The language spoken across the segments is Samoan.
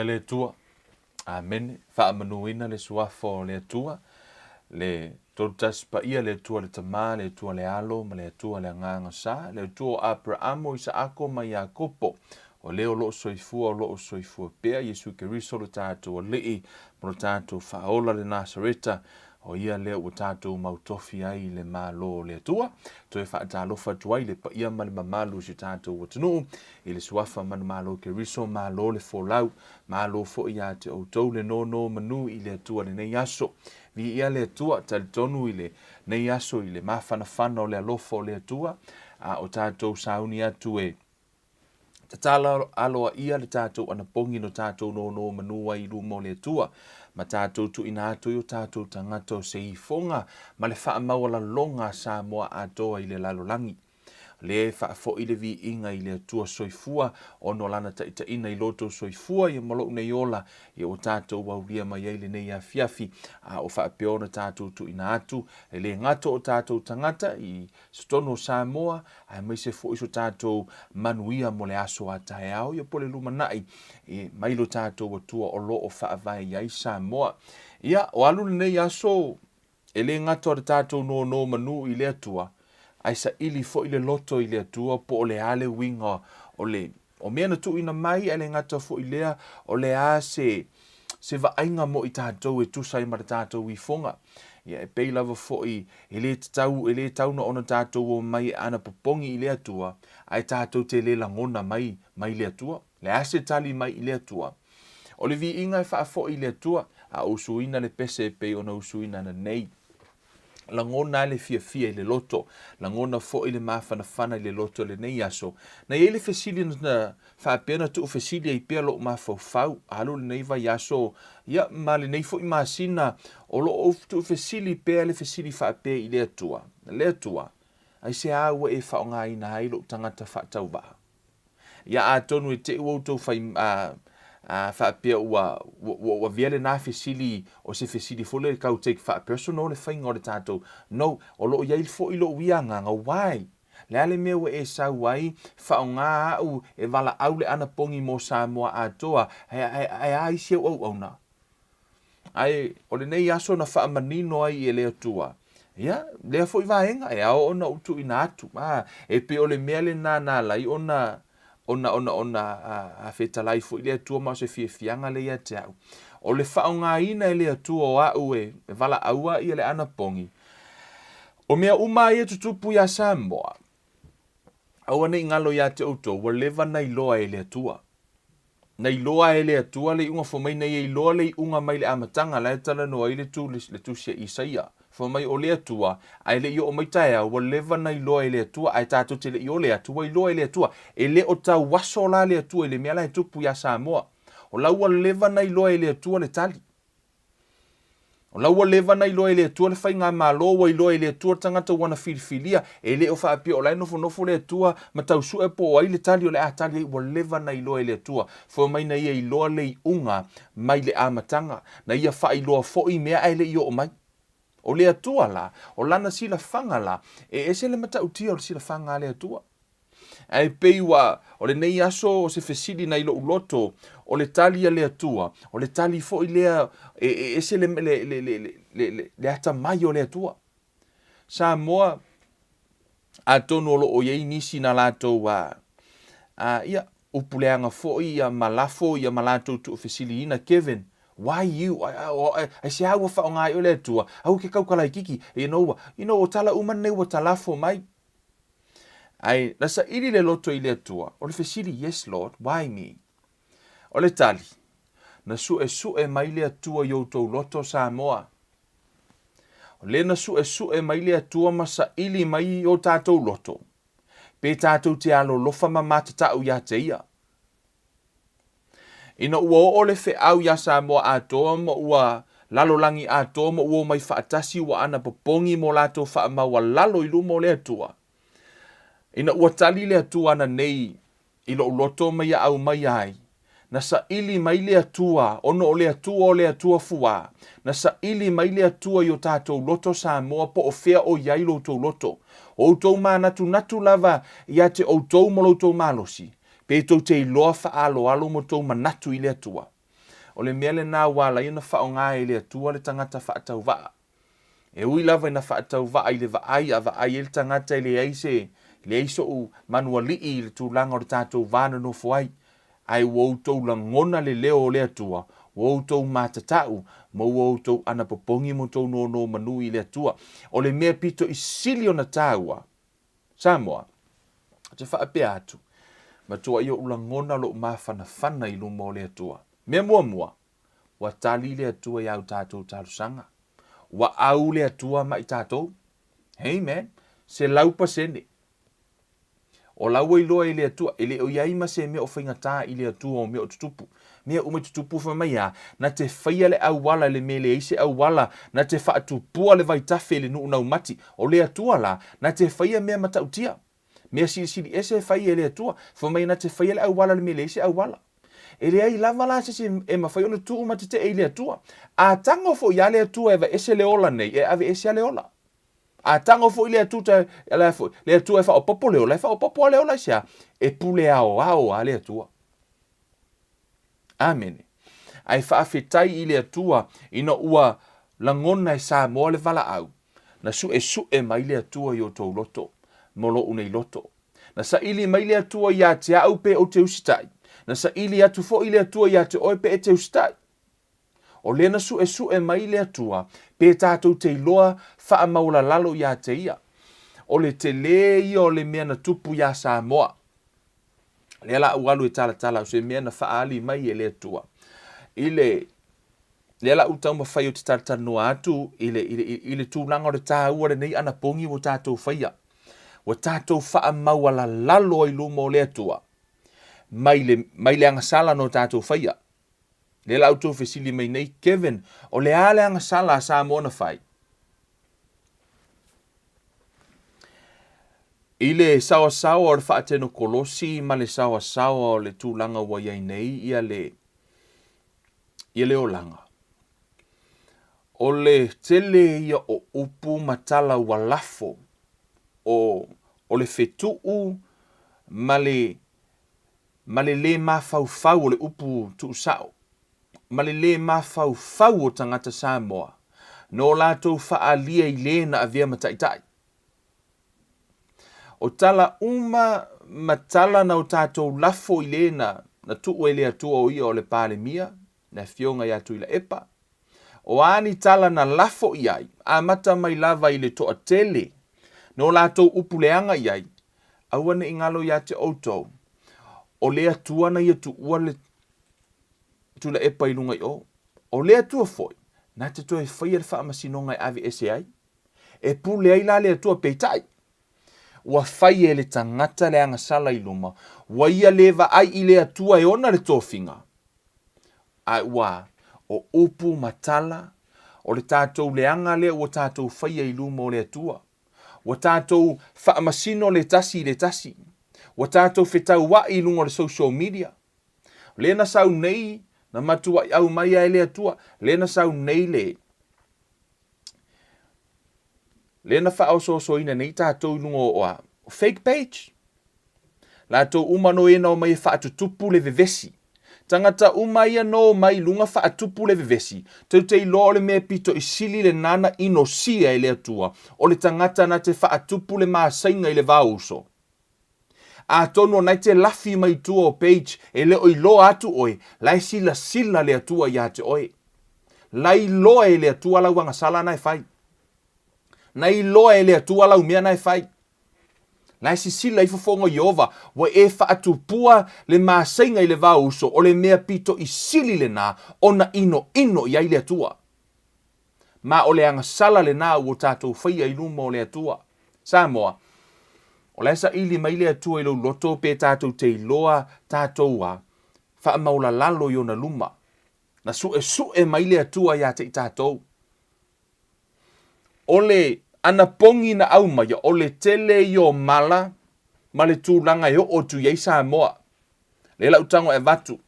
Viia le Atua. Amene. Faamanuina le Suafa o le Atua, le Tolutasi Paia, le Atua le Tama, le Atua le Alo, ma le Atua le Agaga Sa, le Atua o Aperamo, o Isaako ma Iakopo, o le o lo o soifua, o lo o soifua pea, Iesu Keriso lo tatou Alii, ma lo tatou Faaola le Nasareta, O ia lea ua tatou mautofi ai i le Malo o le Atua, toe faatalofa atu ai le paia ma le mamalu o si o tatou atunuu i le suafa manumalo Keriso, malo le folau, malo foi ia te outou le nonomanu i le Atua i lenei aso. Viia le Atua, talitonu i lenei aso i le mafanafana o le alofa o le Atua, a o tatou sauni atu e Tatala aloaia le tatou anapogi no tatou nonomanu ai i luma o le Atua, ma tatou tuuina atu ai o tatou tagata o se ifoga ma le faamaualaloga a Samoa atoa i le lalolagi. O lea e faafoi le viiga i le Atua soifua ona o Lana taitaiina i lo outou soifua ia ma lou nei ola ia ua tatou aulia mai ai lenei afiafi, a o faapea ona tatou tuuina atu e le gata o tatou tagata i totonu o Samoa, aemaise foi so tatou manuia mo le aso a taeao, ia po o le lumanai mai lo tatou Atua o lo o faavae i ai Samoa. Ia, o alu lenei aso, e le gata o le tatou nonomanu i le Atua, ae saili foi le loto i le Atua po o le a le uiga o le o mea na tuuina mai, ae le gata foi i lea, o le a se se vaaiga mo i tatou e tusa ai ma le tatou ifoga. Ia, e pei lava foi e le tatau, e le tatau na ona tatou omai e anapopogi i le Atua, ae tatou te le lagona mai mai le Atua. Le a se tali mai i le Atua? O le viiga e faafoi i le Atua, a usuina le pese e pei ona usuina ananei. Lagona ai le fiafia i le loto, lagona foi le mafanafana i le loto i lenei aso. Na i ai le fesili na faapea na tuufesili ai pea lou mafaufau, alu lenei vaiaso, ia, ma lenei foi masina, o lo o tuufesili pea le fesili faapea i le Atua, Le Atua, aisea ua e faaaogaina ai lou tagata faatauvaa? Ia atonu e te i ua outou fai, a, a, faapea ua, ua, ua, ua avea lena fesili o se fesili foi lea kau take faa-personal le faiga o le tatou. No, o lo o i ai foi lou ia agaga, why? Le a le mea ua e sau ai, faaaoga au e valaau le anapogi mo Samoa atoa, ae, ae, ae a isi au auauna? Ae o lenei aso na faamanino ai e le Atua, ia, lea foi vaega e ao ona ou tuuina atu. A, e pei o le mea lena na ala ai ona, ona, ona, ona a, a fetalai foi le Atua ma o se fiafiaga lea ia te au. O le faaaogaina e le Atua o au e valaau ia le anapogi, o mea uma ia e tutupu iā Samoa, aua ne i galo ia te outou, ua leva na iloa e le Atua. Na iloa e le Atua le iuga, fai mai na ia iloa le iuga mai le amataga, la e talanoa ai le tu, le tusi a Isaia. Fai mai o le Atua, ae le i oo mai taeao, ua leva na iloa e le Atua, ae tatou te le i ole atu, ua iloa e le Atua. E le o tauaso la le Atua i le mea la e tupu iā Samoa. O la ua leva na iloa e le Atua le tali. O la ua leva na iloa e le Atua le faigamalo, ua iloa e le Atua le tagata ua na filifilia, e le o faapea o la e nofonofo le Atua ma tau sue po o ai le tali o le a tali ai, ua leva na iloa e le Atua. Fai mai na ia iloa le iuga mai le amataga, na ia faailoa foi mea ae le i oo mai. O le Atua la, o lana silafaga la, e ese le matautia o le silafaga a le Atua. Ae pei ua, o lenei aso o se fesili nai lou loto, o le tali a le Atua, o le tali foi lea e, e ese le, le, le, le, le, le, le atamai o le Atua. Samoa, atonu o lo o i ai nisi na latou a, a, ia, upu leaga foi ia ma lafo ia ma latou tuufesiliina, Kevin, why you? Aisea ua faaaoga ai oe le Atua? Aua ke kaukalaikiki, you know, you know, o tala uma nei ua talafo mai. Ae na saili le loto i le Atua, o le fesili, Yes, Lord, why me? O le tali, Na suesue mai le Atua i outou loto, Samoa. O lea na suesue mai le Atua ma saili mai i o tatou loto, pe tatou te alolofa ma matatau ia te Ia. Ina ua oo le feau iā Samoa atoa ma ua lalolagi atoa ma ua omai faatasi ua anapopogi mo latou faamaualalo i luma o le Atua. Ina ua tali le Atua ananei i lou loto ma ia aumaia ai, na saili mai le Atua, ona o le Atua o le Atua fuā, na saili mai le Atua i o tatou loto Samoa po o fea o i ai lo outou loto. O outou manatunatu lava ia te outou ma lo outou malosi, Pe tou te iloa faaaloalo mo tou manatu i le Atua. O le mea lena ua ala ai ona faaaoga e le Atua le tagata faatauvaa. E ui lava ina faatauvaa i le vaai a vaai ai le tagata e leai se leai so'u manualii i le tulaga o le tatou va nonofo ai, ae ua outou lagona le leo o le Atua, ua outou matatau, ma ua outou anapopogi ma outou nonomanu i le Atua. O le mea pito i sili ona taua, Samoa, ou te faapea atu, matuai ou lagona lou mafanafana i luma o le Atua. Mea muamua, ua tali le Atua i au tatou talosaga. Ua au le Atua ma i tatou. Amen. 100%. O la ua iloa e le Atua, e le o i ai ma se mea o faigata i le Atua o mea o tutupu. Mea uma i tutupu fai mai a, na te faia le auala i le mea e leai se auala, na te faatupua le vaitafe i le nuu naumati. O le Atua la, na te faia mea matautia. Mea silisili ese e fai e le Atua. Fai mai na te faia le auala i le mea e leai se auala. E leai lava la se isi e mafai ona tuu ma tetee i le Atua. A tago foi lava le Atua e aveese le ola nei, e aveese lava le ola. A tago foi le Atua, le Atua e faaopoopo le ola, e faaopoopo lava le ola. Aisea? E pule aoao lava le Atua. Amene. Ae faafetai i le Atua ina ua lagona e Samoa le valaau, na suesue mai le Atua i outou loto, mo lou nei loto. Na saili mai le Atua ia te au pe ou te usitai. Na saili atu foi le Atua ia te oe pe e te usitai. O lea na suesue mai le Atua pe tatou te iloa faamaualalalo ia te Ia. O le telē ia o le mea na tupu iā Samoa. Lea la ua alu e talatala o se mea na faaali mai e le Atua. I le lea la ua taumafai ou te talatalanoa atu i le, i le, i le tulaga o le taua o lenei anapogi ua tatou faia. Ua tatou faamaualalalo ai luma o le Atua mai le, mai le agasala na o tatou faia. Lea la outou fesili mai nei, Kevin, o le a le agasala a Samoa na fai? I le saoasaoa o le faatenokolosi ma le saoasaoa o le tulaga ua i ai nei ia le, ia le olaga, o le tele ia o upu ma tala ua lafo o, o le fetuu ma le, ma le lē mafaufau o le upu tuusao, ma le lē mafaufau o tagata Samoa no latou faaalia i lē na avea ma taitai. O tala uma ma tala na o tatou lafo i lē na na tuu e le Atua o ia o le Palemia, le Afioga ia Tuilaepa, o a ni tala na lafo i ai, amata mai lava i le toatele no latou upu leaga i ai, aua ne i galo ia te outou, o le Atua na ia tuua le Tuilaepa i luga i o. O le Atua foi, na te toe faia le faamasinoga e aveese ai. E pule ai la le Atua, peitai, ua fai e le tagata le agasala i luma, ua ia le vaai i le Atua e ona le tofiga, ae ua o upu ma tala o le tatou leaga lea ua tatou faia i luma o le Atua. Ua tatou faamasino le tasi i le tasi. Ua tatou fetauai i luga o le social media. Lea na sau nei, na matuai aumai ai le Atua, lea na sau nei le, lea na faaosoosoina nei tatou i luga o a, o fake page. Latou uma no ia na omai e faatutupu le vevesi. Tagata uma ia no omai i luga faatupu le vevesi, tou te iloa o le mea pito i sili lena na inosia e le Atua, o le tagata na te faatupu le masaiga i le vao uso. Atonu o nae te lafi mai tua o page e le o iloa atu oe, la e silasila le Atua ia te oe. La iloa e le Atua lau agasala na e fai. Na iloa e le Atua lau mea na e fai. La e sisila ifo fofoga o Ieova, ua e faatupua le masaiga i le vao uso, o le mea pito i sili lena ona inoino i ai le Atua. Ma o le agasala lena ua tatou faia i luma o le Atua. Samoa, O la e saili mai le Atua i lou loto pe tatou te iloa tatou a faamaulalalo i ona luma. Na suesue mai le Atua ia te i tatou. O le anapogi na aumaia, o le tele ia o mala ma le tulaga e oo atu i ai Samoa. Lea lau tago e avatu.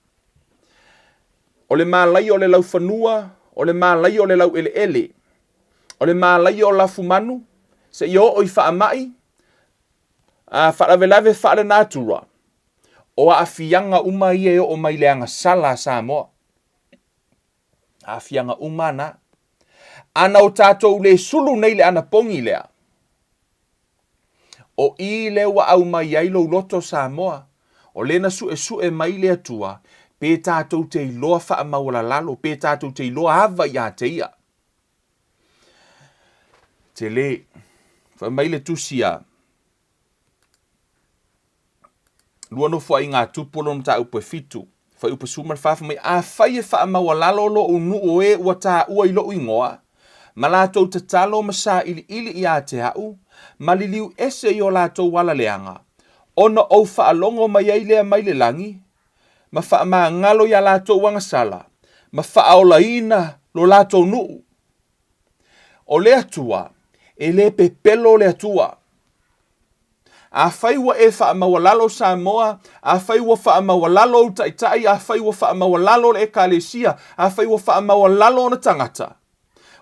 O le malaia o le laufanua, o le malaia o le laueleele, o le malaia o lafumanu, seia oo i faamai, a faalavelave faalenatura, o aafiaga uma ia e oo mai i le agasala a Samoa. Aafiaga uma na. Ana o tatou le sulu nei le anapogi lea, o i lea ua aumai ai lou loto Samoa, o lea na suesue mai le Atua, pe tatou te iloa faamaualalalo, pe tatou te iloa ava ia te Ia. Tele. Fai mai le tusi a Lua Nofoaiga a Tupu o lona mataupu e fitu, fuaiupu 14, fai mai, Afai e faamaualalo lou nuu o e ua taua i lou igoa, ma latou tatalo ma sailiili ia te au, ma liliu ese i o latou ala leaga, ona ou faalogo mai ai lea mai le lagi, ma faamagalo iā latou agasala, ma faaolaina lo latou nuu. O le Atua, e le pepelo le Atua. Afai ua e faamaualalo Samoa, afai ua faamaualalo ou taitai, afai ua faamaualalo le Ekalesia, afai ua faamaualalo ona tagata,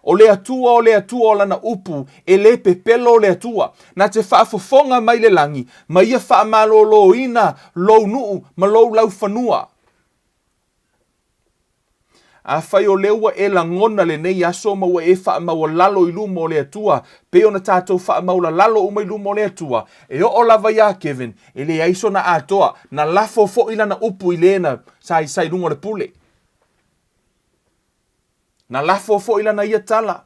o le Atua o le Atua o Lana upu, e le pepelo le Atua. Na te faafofoga mai le lagi, ma Ia faamaloloina lou nuu ma lou laufanua. Afai o lea ua e lagona lenei aso ma ua e faamaualalo i luma o le Atua, pei ona tatou faamaulalalo uma i luma o le Atua, e oo lava iā Kevin, e leai sona atoa, na lafo foi lana upu i le na sa i luga o le pule. Na lafo foi lana ia tala.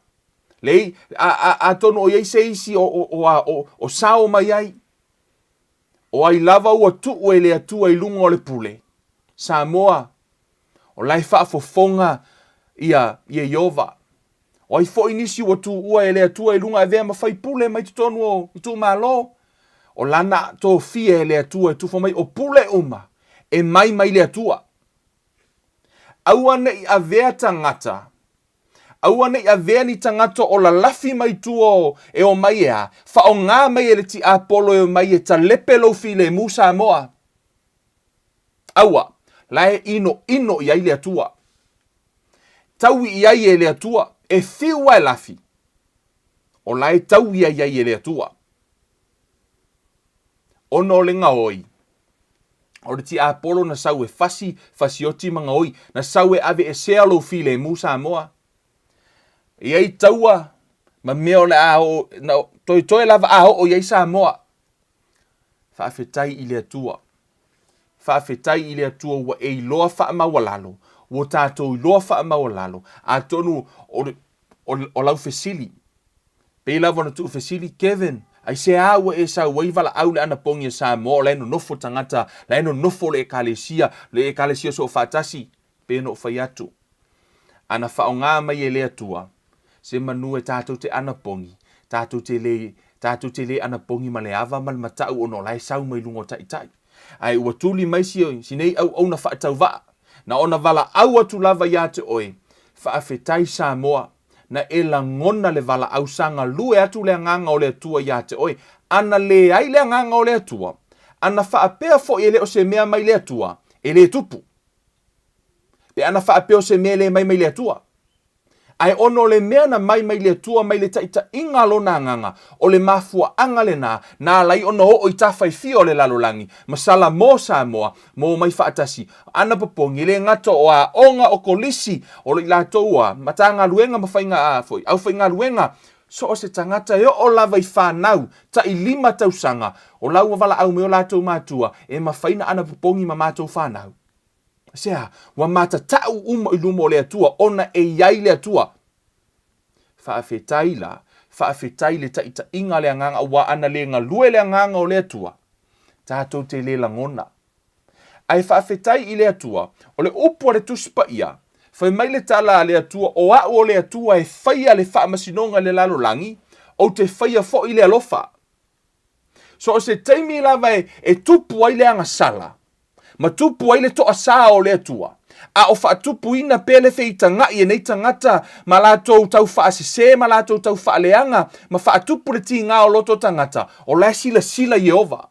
Leai, a, a, atonu o i ai se isi o, o, o, a, o, o sao mai ai. O ai lava ua tuu e le Atua i luga o le pule? Samoa, o la e faafofoga ia Ieova. O ai foi nisi ua tuua e le Atua i luga avea ma faipule mai totonu o itumalo? O lana tofia e le Atua e tufa mai o pule uma e mai mai le Atua. Aua ne i avea tagata Aua ne i avea ni tagata o lalafi mai tua o e omai e a, faaaoga mai e le tiapolo e omai e talepe lou filemu Samoa. Aua, la e inoino i ai le Atua. Taui i ai e le Atua, e fiu a e lafi, o la e taui ai ai e le Atua. Ona o le gaoi, o le tiapolo na sau e fasi, fasioti ma gaoi, na sau e aveesea lou filemu Samoa. E i ai taua ma mea o le a oo, na, toetoe lava a oo i ai Samoa. Faafetai i le Atua. Faafetai i le Atua ua e iloa faamaualalo, ua tatou iloa faamaualalo. Atonu o, o, o lau fesili, Pei lava ona tuufesili, Kevin, aisea ua e sau ai valaau le anapogi a Samoa o la e nonofo tagata, la e nonofo le Ekalesia, le Ekalesia Soofaatasi? Pei ona ou fai atu, ana faaaoga mai e le Atua se manu e tatou te anapogi, tatou te le, tatou te le anapogi ma le ava ma le matau ona o la e sau mai luga o taitai. Ae ua tuli mai si, si nei auauna faatauvaa, na ona valaau atu lava ia te oe, Faafetai Samoa, na e lagona le valaau sa galue atu le Agaga o le Atua ia te oe. Ana leai le Agaga o le Atua, ana faapea foi e le o se mea mai le Atua, e le tupu. Pe ana faapea o se mea e le mai mai le Atua. Ae ona o le mea na mai mai le Atua mai le taitaiga a Lona Agaga, o le mafuaaga lena na ala ai ona oo i tafa e fia o le lalolagi, ma Salamo Samoa, ma omai faatasi. Ana popogi, e le gata o aoga, o kolisi, o i latou a Matagaluega ma faiga foi, aufaigaluega, so o se tagata e oo lava i fanau tai lima tausaga, o la ua valaau mai o latou matua, e mafai na ana popogi ma matou fanau. Aisea? Ua matatau uma i luma o le Atua, ona e i ai le Atua. Faafetai la, faafetai i le taitaiga a le Agaga, aua ana le galue le Agaga o le Atua, tatou te le lagona. Ae faafetai i le Atua, o le upu a le Tusi Paia, fai mai le tala a le Atua, O au o le Atua e faia le faamasinoga i le lalolagi, ou te faia foi le alofa. So o se taimi lava e, e tupu ai le agasala, ma tupu ai le toasā o le Atua, a o faatupuina pea le feitagaʻi e nei tagata ma latou tau faasesē ma latou tau faaleaga ma faatupu le tigā o loto tagata, o la e silasila Ieova.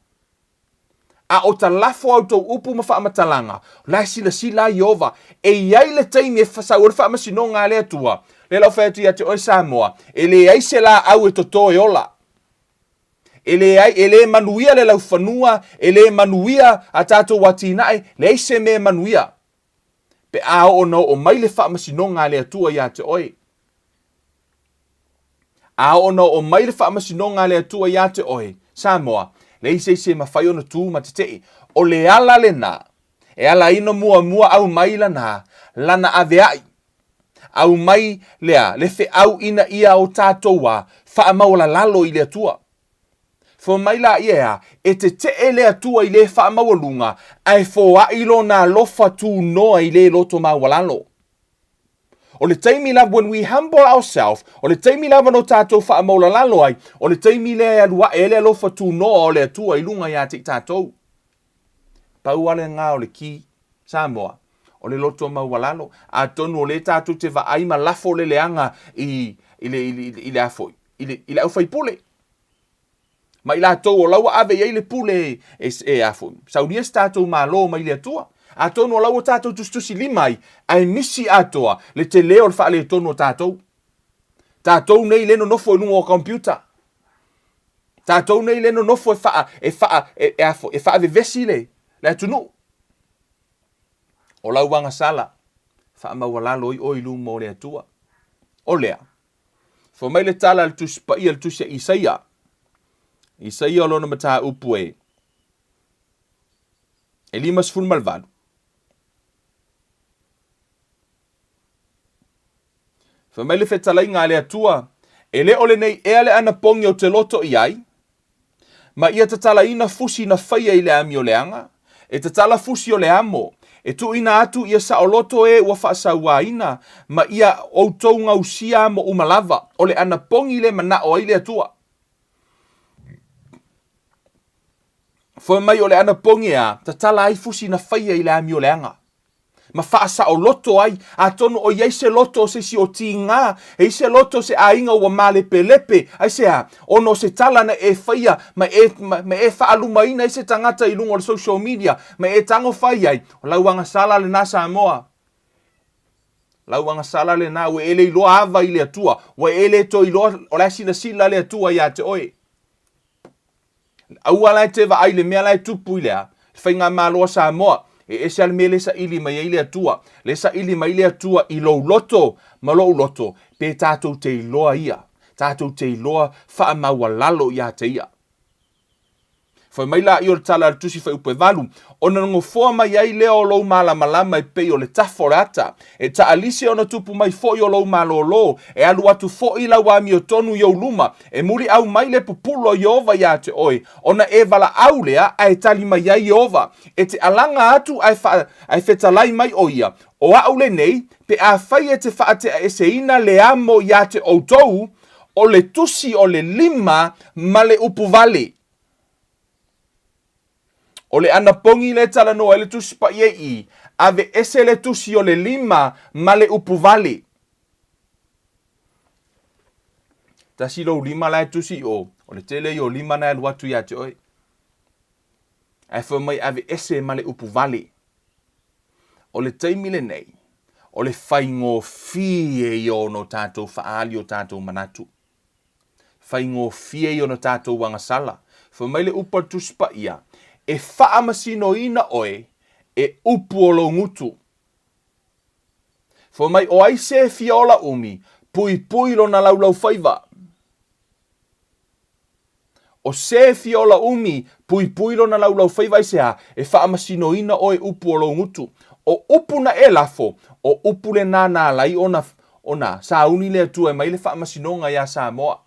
A o talafo a outou upu ma faamatalaga, o la e silasila a Ieova. E i ai le taimi e sau ai le faamasinoga a le Atua, lea la ou fai atu ia te oe Samoa, e leai se laau e toto e ola. E leai, e le manuia le laufanua, e le manuia a tatou atinae, leai se mea e manuia. Pe a oo na oo mai le faamasinoga a le Atua ia te oe. A oo na oo mai le faamasinoga a le Atua ia te oe, Samoa, leai se isi e mafai ona tu ma tetee. O le ala lena e ala ai ona muamua aumai lana, lana aveai. Aumai lea, le feau ina ia o tatou a faamaualalalo i le Atua. Fai mai laia e a, e tetee le Atua i le faamaualuga, ae foai lona alofa tunoa i le loto maualalo. O le taimi lava, when we humble ourselves, o le taimi lava no tatou faamaulalalo ai, o le taimi lea e alu ae ai le alofa tunoa o le Atua i luga ia te i tatou. Pau lava lena o le ki, Samoa, o le loto maualalo. Atonu o lea tatou te vaai ma lafo le leaga i, i le, i le, i le a foi, i le, i le aufaipule. Ma i latou o la ua ave i ai le pule e, e a foi, saunia se tatou Malo mai le Atua. Atonu o la ua tatou tusitusi lima ai, ae misi atoa le tele o le faaletonu o tatou. Tatou nei le nonofo i luga o computer. Tatou nei le nonofo e faa, e faa, e, e, a foi, e faavevesi le, le atunuu. O lau agasala, faamaualalo ai oe i luma o le Atua. O lea, Fai mai le tala a le Tusi Paia, le Tusi a Isaia. Isaia o lona mataupu e, e 58. Fai mai le fetalaiga a le Atua, e le o lenei ea le anapogi ou te loto i ai, Ma ia tatalaina fusi na faia i le amioleaga, e tatala fusi o le amo, e tuuina atu ia saoloto e ua faasauaina, ma ia outou gausia amo uma lava, o le anapogi le manao ai le Atua. Fai mai o le anapogi e a, tatala ai fusi na faia i le amioleaga. ma faasaoloto ai, atonu o i ai se loto o se isi o tiga, e i se loto o se aiga ua malepelepe, aisea? Ona o se tala na e faia ma e, ma, ma e faalumaina ai se tagata i luga o le social media, ma e tago fai ai, o lau agasala lena Samoa. Lau agasala lena, ua e le iloa ava i le Atua, ua e le toe iloa o la e silasila le Atua ia te oe. Aua la e te vaai i le mea la e tupu i le a? Le faigamalo a Samoa. E ese lava le mea lea e saili mai ai le Atua. Lea e saili mai le Atua i lou loto ma lou loto, pe tatou te iloa Ia. Tatou te iloa faamaualalo ia te Ia. Fai mai laia o le tala a le Tusi Fuaiupu e 8, Ona nofoa mai ai lea o lou malamalama e pei o le tafa o le ata, E taalisi ona tupu mai foi o lou malōlō, e alu atu foi lau amiotonu i ou luma, e muliau mai le pupulu a Ieova iā te oe, ona e valaau lea, ae tali mai ai Ieova. E te alaga atu ae fa, ae fetalai mai ʻo ia, O aʻu lenei, pe afai e te faateaeseina le amo iā te ʻoutou, o le tusi o le lima ma le upu vale. O le anapogi lea e talanoa ai le Tusi Paia i i, aveese le tusi o le lima ma le upu vale. Tasi lou lima la e tusi i o, o le tele ia o lima na e alu atu ia te oe. Ae fai mai aveese ma le upu vale. O le taimi lenei, o le faigofie ia ona o tatou faaali o tatou manatu. Faigofie ia ona tatou agasala. Fai mai le upu a le Tusi Paia, E faamasinoina oe e upu o lou gutu. Fai mai, o ai se fia ola umi, puipui lona laulaufaiva. O se fia ola umi, puipui lona laulaufaiva aisea? E faamasinoina oe upu o lou gutu. O upu na e lafo, o upu lena na ala ai ona, ona sauni le Atua e mai le faamasinoga iā Samoa.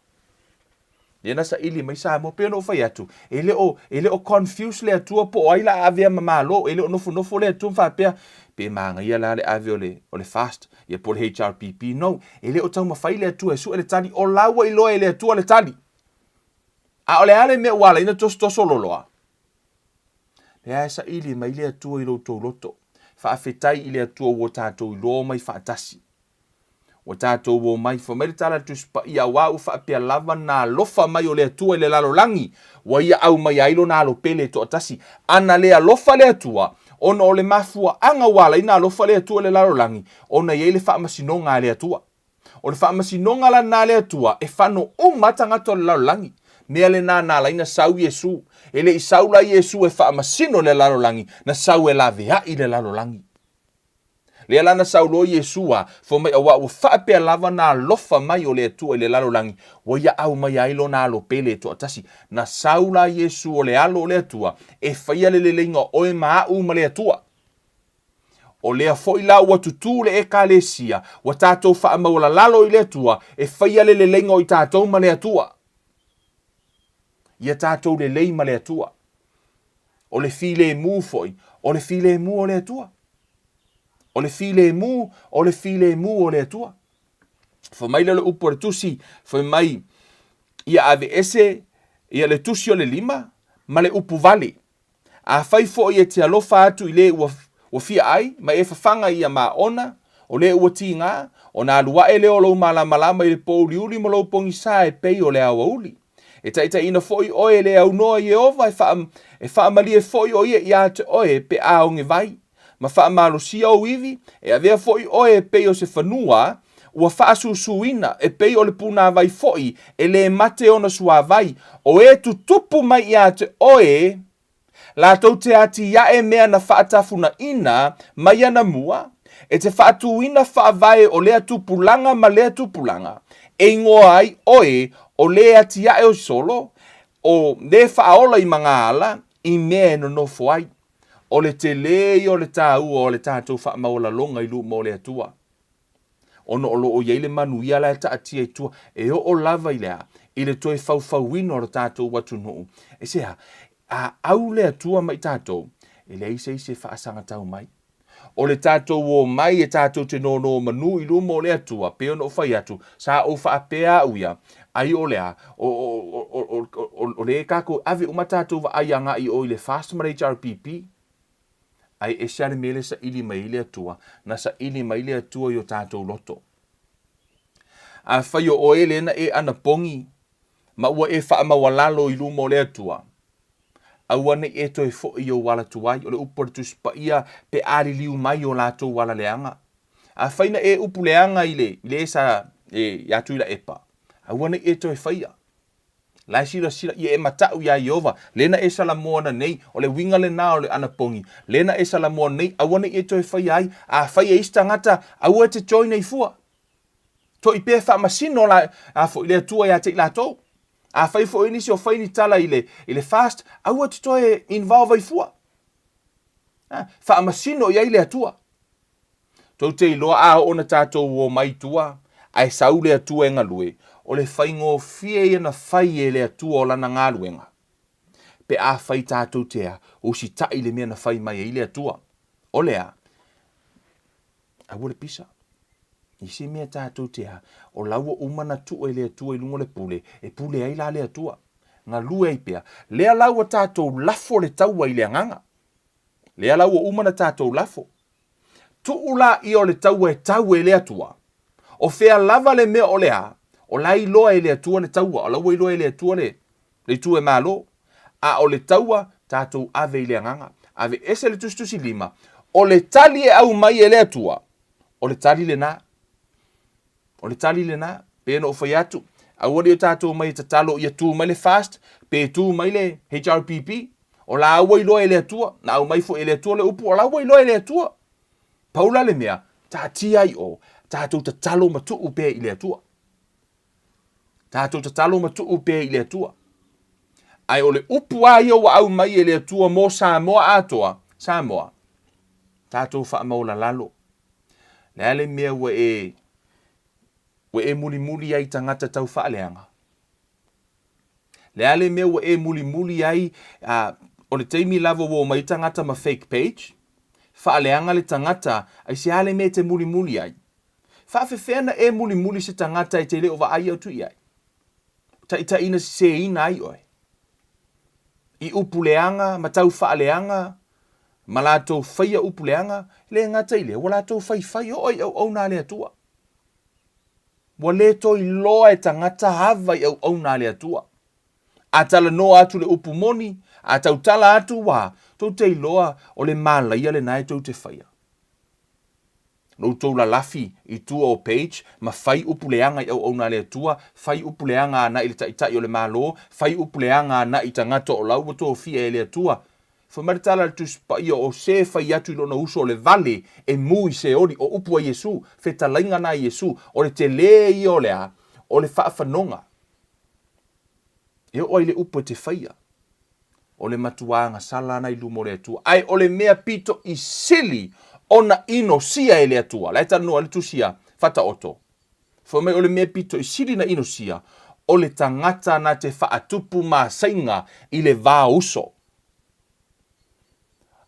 Lea na saili mai Samoa, pei ona ou fai atu, e le o, e le o confuse le Atua po o ai la a avea ma Malo, e le o nofonofo le Atua ma faapea, pe manaia la le ave o le, o le FAST, ia po o le HRPP. No, e le o taumafai le Atua e sue le tali, o la ua iloa e le Atua le tali. A o le a le mea ua ala ai ona tosotoso loloa? Lea e saili mai le Atua i lo outou loto. Faafetai i le Atua ua tatou iloa omai faatasi. Ua tatou omai, fai mai le tala a le Tusi Paia, auā ua faapea lava na alofa mai o le Atua i le lalolagi, ua ia aumaia ai lona alo pele e toatasi. A na le alofa le Atua, ona o le mafuaaga ua ala ai na alofa le Atua i le lalolagi, ona e i ai le faamasinoga a le Atua. O le faamasinoga la lena a le Atua, e fano uma lava tagata o le lalolagi. Mea lena na ala ai na sau Iesu. E le i sau la Iesu e faamasino le lalolagi, na sau e laveai le lalolagi. Lea la na sauloa Iesu a, fai mai auā ua faapea lava na alofa mai o le Atua i le lalolagi, ua ia aumai ai lona Alo pele e toatasi. Na sau la Iesu o le Alo o le Atua e faia le leleiga o oe ma aʻu ma le Atua. O lea foi la ua tutū le Ekalesia, ua tatou faamaualalalo i le Atua e faia le leleiga o i tatou ma le Atua. Ia tatou lelei ma le Atua. O le filemu foi, o le filemu o le Atua. O le filemu, o le filemu o le Atua. Fai mai lea o le upu a le tusi, fai mai, ia aveese ia le tusi o le lima ma le upu vale. Afai foi e te alofa atu i le ua, ua fia ai, ma e fafaga ia maona, o le ua tiga, ona alu ae lea o lou malamalama i le pōuliuli ma lou pogisa e pei o le aoauli. E taitaiina foi oe e le aunoa Ieova, e, faa, e faamalie foi o ia iā te oe pe a ogevai, ma faamalosia ou ivi, e avea foi oe e pei o se fanua ua faasusuina, e pei o le punāvai foi e lē mate ona suāvai, o e tutupu mai iā te oe, latou te atiae mea na faatafunaina mai ana mua, e te faatūina faavae o lea tupulaga ma lea tupulaga, e igoa ai oe o le atiae o solo, o le faaola i magaala i mea e nonofo ai. O le telē ia o le tāua o le tatou faamaualaloga i luma o le Atua. Ona o lo o i ai le manuia la e taatia i tua, e oo lava i le a? I le toe faufauina o le tatou atunuu. E se a? A au le Atua ma i tatou, e leai se isi e faasagatau mai. O le tatou omai e tatou te nonomanu i luma o le Atua, pei ona ou fai atu, sa ou faapea au ia, ai o le a? O, o, o, o, o, o lea tatou ave uma tatou vaai agai i o i le FAST ma le HRPP. Ae ese lava le mea lea e saili mai ai le Atua, na saili mai le Atua i o tatou loto. Afai o oe lea na e anapogi ma ua e faamaualalo i luma o le Atua, aua ne i e toe foi i ou ala tuai, o le upu a le Tusi Paia, pe a liliu mai i o latou ala leaga. Afai na e upu leaga i le, i le sa e, ia Tuilaepa, aua ne i e toe faia. La e silasila, ia e mataʻu iā Ieova, lea na e salamoana nei, o le uiga lenā o le anapogi, lea na e salamoa nei, aua ne i e toe faia ai, afai e isi tagata, aua e te join ai fua. Toʻi pea e faamasino la, a foi le Atua iā te i latou. Afai foi nisi o fai ni tala i le, i le fast, aua e te toe involve ai fua. Ha, faamasino i ai le Atua. Tou te iloa a oo na tatou omai i tua, ae sau le Atua e galue, o le faigofie ia na fai e le Atua o lana galuega. Pe afai tatou te a, usitaʻi le mea na fai mai ai le Atua. O le a? Aua le pisa. I se mea tatou te a, o la ua uma na tuu e le Atua i luga o le pule, e pule ai la le Atua. Galue ai pea. Lea la ua tatou lafo le taua i le agaga. Lea la ua uma na tatou lafo. Tuu laia o le taua e tau e le Atua. O fea lava le mea o le a, o la e iloa e le Atua le taua, o la ua iloa e le Atua le, le itu e malo. A o le taua, tatou ave i le agaga. Ave ese le tusitusi lima, o le tali e aumai e le Atua, o le tali lenā. O le tali lenā, pei ona ou fai atu, aua le o tatou omai e tatalo ia tu mai le FAST, pe tu mai le HRPP, o la ua iloa e le Atua, na aumai foi e le Atua le upu, o la ua iloa e le Atua. Pau la le mea, taatia ai o, tatou tatalo ma tuu pea i le Atua. Tatou tatalo ma tuu pea i le Atua. Ae o le upu lava ia ua aumai e le Atua mo Samoa atoa, Samoa, tatou faamaualalalo. Le a le mea ua e ua e mulimuli ai i tagata tau faaleaga? Le a le mea ua e mulimuli ai a, o le taimi lava ua omai tagata ma fake page, faaleaga le tagata, aisea le mea e te mulimuli ai? Faafefea na e mulimuli se tagata e te le o vaai atu i ai? Taitaiina seseina ai oe. I upu leaga ma tau faaleaga ma latou faia upu leaga, e le gata i lea, ua latou faifai oo i auauna a le Atua. Ua le toe iloa e tagata ava i auauna a le Atua. A talanoa atu le upu moni, a tautala atu, ua tou te iloa o le malaia lena e tou te faia. Lo outou lalafi i tua o page ma fai upu leaga i auauna a le Atua, fai upu leaga anai i le Taitai o le Malo, fai upu leaga anai i tagata o la ua tofia e le Atua. Fai mai le tala a le Tusi Paia, O se e fai atu i lona uso o le vale e mu i Seoli, o upu a Iesu, fetalaiga na a Iesu, o le telē ia o le a? O le faafanoga. E oo ai le upu e te faia, o le matuā agasala ana i luma o le Atua, ae o le mea pito i sili ona inosia e le Atua. La e talanoa ai le Tusi a Faataoto, fai mai o le mea pito i sili na inosia, o le tagata na te faatupu masaiga i le va o uso.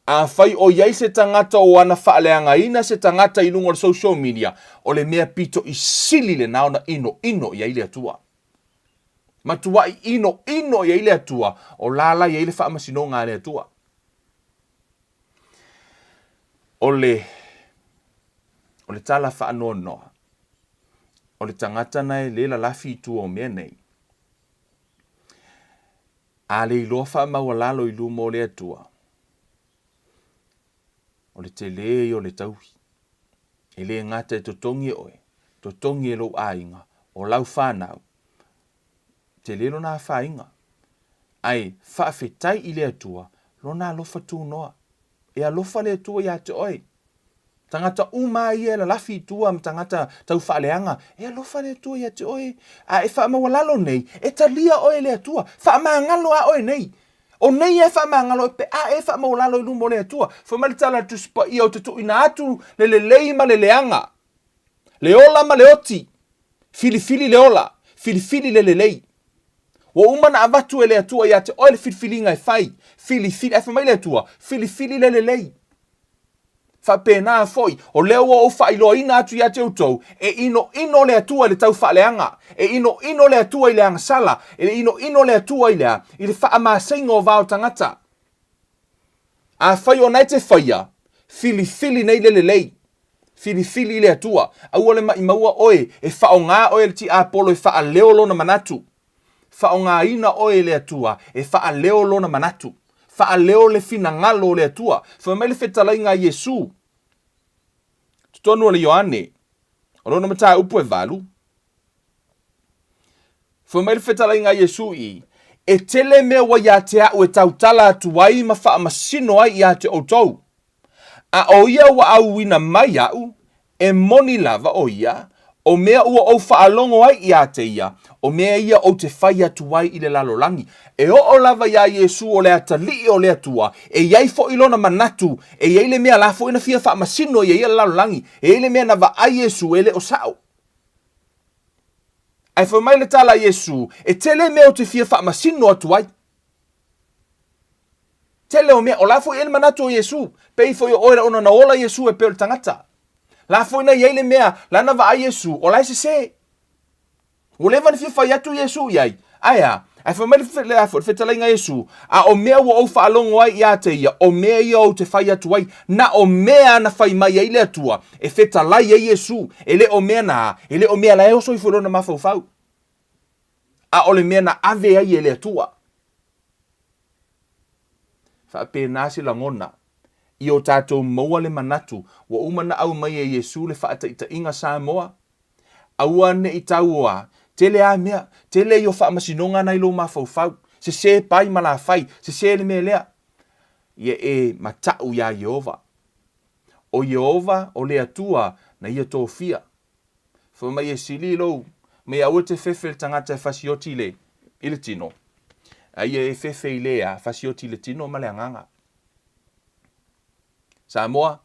Afai o i ai se tagata o ana faaleagaina se tagata i luga o le social media, o le mea pito i sili lena ona inoino i ai le Atua. Matuai inoino i ai le Atua, o la la i ai le faamasinoga a le Atua. O le, o le tala faanoanoa, o le tagata na e le lalafi i tua o mea nei, a le iloa faamaualalo i luma o le Atua, o le telē ia o le taui. E le gata e totogi e oe, totogi e lou aiga, o lau fanau. Tele lona afaina, ae faafetai i le Atua lona alofa tunoa. E alofa le Atua ia te oe. Tagata uma a ia e lalafi i tua ma tagata tau faaleaga, e alofa le Atua ia te oe. A e faamaualalo nei, e talia oe e le Atua. Faamagalo a oe nei. O nei e faamagalo oe pe a e faamaualalo i luma o le Atua. Fai mai le tala a le Tusi Paia, Ou te tuuina atu le lelei ma le leaga, le ola ma le oti. Filifili le ola, filifili le lelei. Ua uma na avatu e le Atua ia te oe le filifiliga e fai. Filifili, ae fai mai le Atua, filifili le lelei. Faapena foi, o lea ua ou faailoaina atu ia te outou, e inoino le Atua i le taufaaleaga, e inoino le Atua i le agasala, e inoino le Atua i le a? I le faamaseiga o va o tagata. Afai o na e te faia, filifili nei le lelei, filifili i le Atua, aua le maʻimaua oe e faaaoga oe e le tiapolo e faaleo lona manatu. Faaaogaina oe e le Atua e faaleo Lona manatu, faaleo le finagalo o le Atua. Fai mai le fetalaiga a Iesu, totonu o le Ioane, o lona mataupu e valu, fai mai le fetalaiga a Iesu i, E tele mea ua ia te a'u e tautala atu ai ma faamasino ai ia te outou, A ʻo ia ua ʻauina mai iaʻu, e moni lava ʻo ia, ʻo mea ua ou faalogo ai iā te ia, ʻo mea ia ou te fai atu ai i le lalolagi. E oo lava iā Iesū o le atalii o le Atua, e i ai foʻi lona manatu, e i ai le mea la foʻi na fia faamasino ia ia le lalolagi, e i ai le mea na vaai Iesū e le o saʻo. Ae fai mai le tala a Iesū, E tele mea ou te fia faamasino atu ai. Tele o mea, o la foi e le manatu o Iesu, pei foi o oe la ona na ola Iesu e pei o le tagata. La foi na iai le mea, la na vaai Iesu, o la e sese. Ua leva na fia fai atu Iesu iai, ae a? Ae fai mai le, le, le fetalaiga a Iesu, a o mea ua ou faalogo ai ia te ia, o mea ia ou te fai atu ai, na o mea na fai mai ai le Atua, e fetalai ai Iesu, e le o mea na, e le o mea la e oso ifo i lona mafaufau. A o le mea na ave ai e le Atua. Faapena se lagona, i o tatou maua le manatu, ua uma na aumai e Iesu le faataitaiga Samoa, Aua ne i tauoa, tele a mea, tele i o faamasinoga na i lou mafaufau, sese pai ma lafai, sese le mea lea. Ia e mataʻu iā Ieova. ʻO Ieova o le Atua na ia tofia. Fai mai e sili lou mea aua te fefe le tagata e fasioti i le, i le tino. A ia e fefe i le a, fasioti i le tino ma le agaga. Samoa,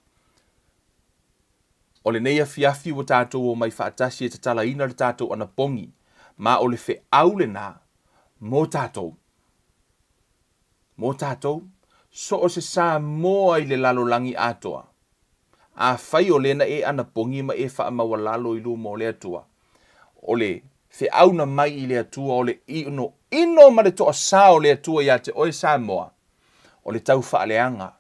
o lenei afiafi ua tatou omai faatasi e tatalaina le tatou anapogi, ma o le feau lena mo tatou. Mo tatou, so o se Samoa i le lalolagi atoa. Afai o lena e anapogi ma e faamaualalo i luma o le Atua, o le feauna mai i le Atua, o le inoino ma le toasā o le Atua iā te oe Samoa, o le tau faaleaga,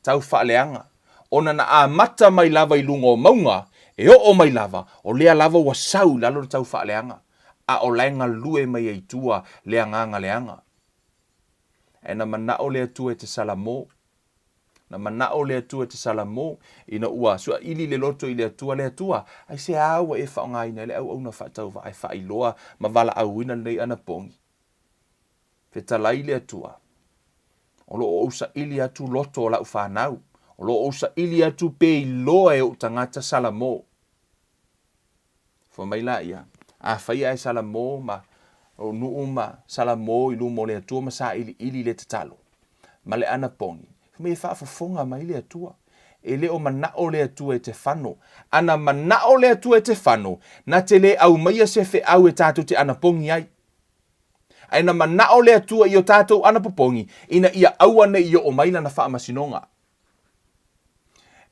tau faaleaga, ona na amata mai lava i luga o mauga, e oo mai lava, o lea lava ua sau i lalo le tau faaleaga, a o la e galue mai ai i tua le agaga leaga. Ae na manao le Atua e te Salamo, Na manao le Atua e te Salamo, ina ua suaili le loto i le Atua, Le Atua, aisea ua e faaaogaina ai le auauna faatauvaa e faailoa ma valaauina lenei anapogi? Fetalai le Atua. O lo o ou saili atu loto o lau fanau. O lo o ou saili atu pe iloa e ou tagata Salamo. Fai mai laia, Afai ae Salamo ma lou nuu ma Salamo i luma o le Atua ma sailiili i le tatalo ma le anapogi, fai mai e faafofoga mai le Atua. E le o manao le Atua e te fano. Ana manao le Atua e te fano, na te le aumaia se feau e tatou te anapogi ai. Ae na manao le Atua i o tatou anapopogi ina ia aua ne i oo mai lana faamasinoga.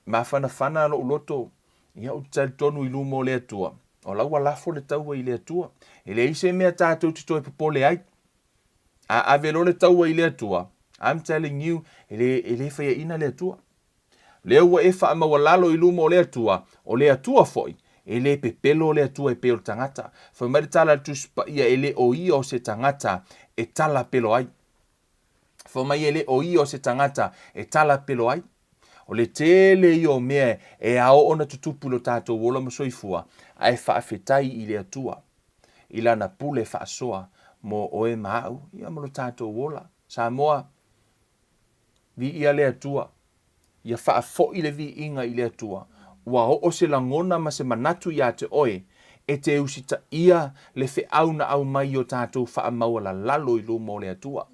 Mafanafana lou loto, ia ou te talitonu i luma o le Atua, o la ua lafo le taua i le Atua. E leai se mea tatou te toe popole ai. A ave loa le taua i le Atua, I'm telling you, e le, e le faiaina le Atua. Lea ua e faamaualalo i luma o le Atua, o le Atua foi, e le pepelo le Atua e pei o le tagata. Fai mai le tala a le Tusi Paia, e le o ia o se tagata e tala pelo ai. Fai mai e le o ia o se tagata e tala pelo ai. O le tele ia o mea e ao ona tutupu i lo tatou ola ma soifua, ae faafetai i le Atua i Lana pule faasoa mo oe ma au, ia ma lo tatou ola. Samoa, viia le Atua, ia faafoi le viiga i le Atua, ua oo se lagona ma se manatu iā te oe, e te usitaia le feau na aumai i o tatou faamaualalalo i luma o le Atua.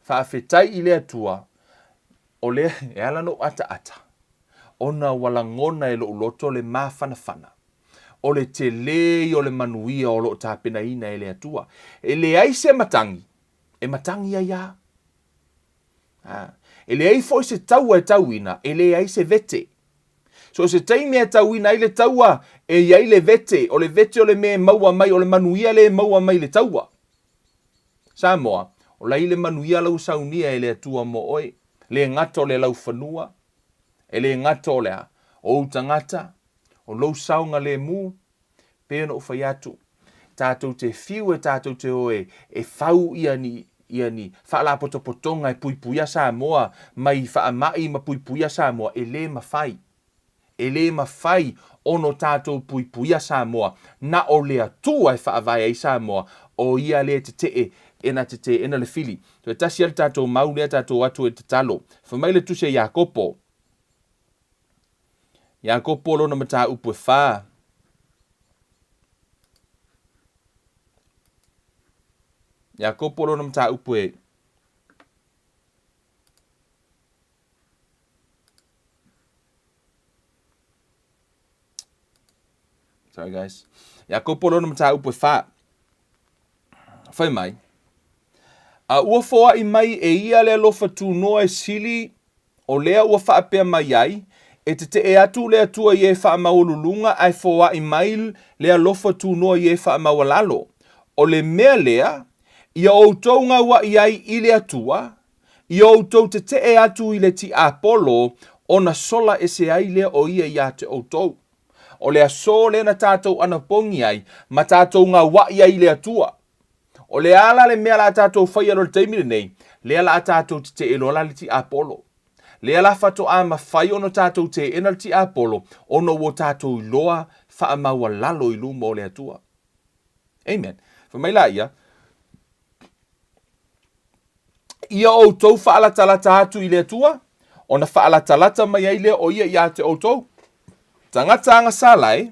Faafetai i le Atua, o lea e ala ona ou ataata, ona ua lagona e lou loto le mafanafana, o le telē ia o le manuia o lo o tapenaina e le Atua. E leai se matagi e matagi ai lava. A, e leai foi se taua e tauina, e leai se vete. So o se taimi e tauina ai le taua, e i ai le vete, o le vete o le mea e maua mai, o le manuia lea e maua mai i le taua. Samoa, o la i le manuia lau saunia e le Atua mo oe, le gata o le laufanua, e le gata o le a, o ou tagata, o lou saogalemu, pei ona ou fai atu, tatou te fiu e tatou te o e, e fau ia ni, ia ni faalapotopotoga e puipuia Samoa mai faamai ma puipuia Samoa, e le mafai. E le mafai ono tatou puipuia Samoa, na o le Atua e faavae ai Samoa, o ia lea e tetee, e na te teena le fili. Toe tasi lava le tatou mau lea tatou o atu e tatalo. Fai mai le Tusi a Iakopo, Iakopo lona mataupu e fa. Iakopo lona mataupu e Sorry guys. Iakopo lona mataupu e fa. Fai mai. A ua foai mai e ia le alofa tunoa e sili O lea ua faapea mai ai, E tetee atu le Atua i e faamaualuluga ae foai mai le alofa tunoa i e faamaualalo. O le mea lea, ia outou gauaʻi ai i le Atua, ia outou tetee atu i le tiapolo, ona sola ese ai lea o ia iā te outou. O le aso lea na tatou anapogi ai ma tatou gauaʻi ai i le Atua. O le a la le mea la tatou faia loa i le taimi lenei, lea la a tatou tetee loa la le tiapolo. Lea la faatoa mafai ona tatou teena le tiapolo ona ua tatou iloa faamaualalo i luma o le Atua. Amen. Fai mai laia, Ia outou faalatalata atu i le Atua, ona faalatalata mai ai lea o ia iā te outou. Tagata agasala e,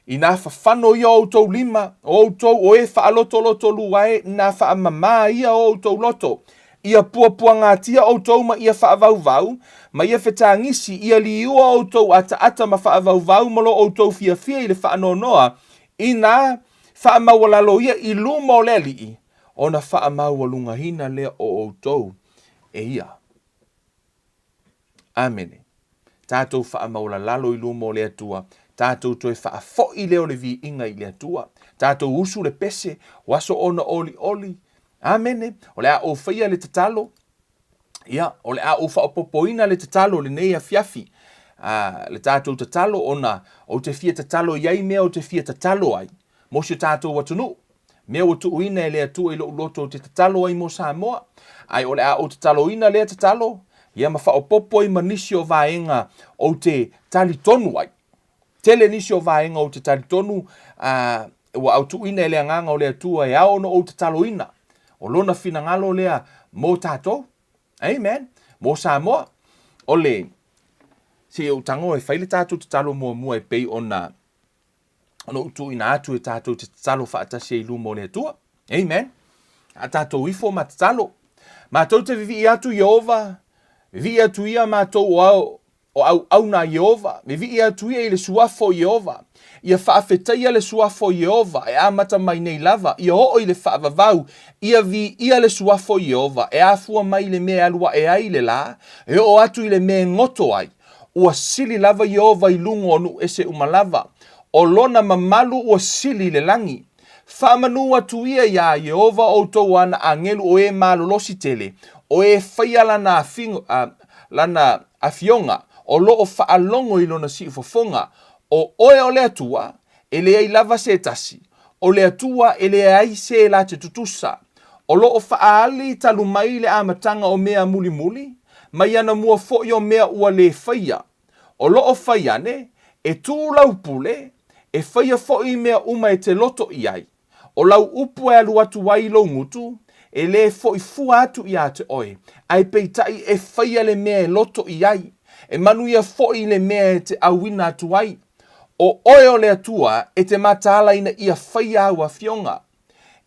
inā fafano ia o outou lima, o outou o e faalotolotolua e, inā faamamā ia o outou loto. Ia puapuagatia outou ma ia faavauvau, ma ia fetagisi, ia liua outou ataata ma faavauvau ma lo outou fiafia i le faanoanoa, inā faamaualalo ia i luma o le Alii, ona faamaualugaina lea o outou e ia. Amene. Tatou faamaualalalo i luma o le Atua, tatou toe faafoi lea o le viiga i le Atua, tatou usu le pese, o aso ona olioli. Amene. O le a ou faia le tatalo, ia, o le a ou faaopoopoina le tatalo i lenei afiafi, a, le tatou tatalo ona ou te fia tatalo i ai mea ou te fia tatalo ai mo si o tatou atunuu. Mea ua tuuina e le Atua i lou loto ou te tatalo ai mo Samoa, ae o le a ou tataloina lea tatalo, ia ma faaopoopo ai ma nisi o vaega ou te talitonu ai. Tele nisi o vaega ou te talitonu, a, ua autuuina e le Agaga o le Atua e ao ona ou tataloina. O Lona finagalo lea mo tatou. Amen. Mo Samoa. O le, se i ou tago e fai le tatou tatalo muamua e pei ona ona ou tuuina atu e tatou te tatalo faatasi ai i luma o le Atua. Amen. A tatou ifo ma tatalo. Matou te vivii atu Ieova, vivii atu ia matou o ao, o auauna a Ieova, vivii atu ia i le suafa o Ieova. Ia faafetaia le suafa o Ieova e amata mai nei lava, ia oo i le faavavau, ia viia le suafa o Ieova e afua mai i le mea e alu ae ai le lā, e oo atu i le mea e goto ai. Ua sili lava Ieova i luga o nuu ese uma lava. O lona mamalu ua sili i le lagi. Faamanu atu ia iā Ieova outou o ana agelu o e malolosi tele, o e faia lana lana afioga, o lo o faalogo i lona siufofoga, o oe o le Atua, e leai lava se tasi, o le Atua e leai se la te tutusa. O lo o faaali talu mai le amataga o mea mulimuli, mai anamua foi o mea ua le faia. O lo o fai ane, e tū lau pule, e faia foi mea uma e te loto i ai. O lau upu e alu atu ai i lou gutu, e lē foʻi fua atu iā te oe, ae peitai e faia le mea e loto i ai, e manuia foʻi i le mea e te ʻauina atu ai. O oe o le Atua e te mataala ina ia faia au afioga.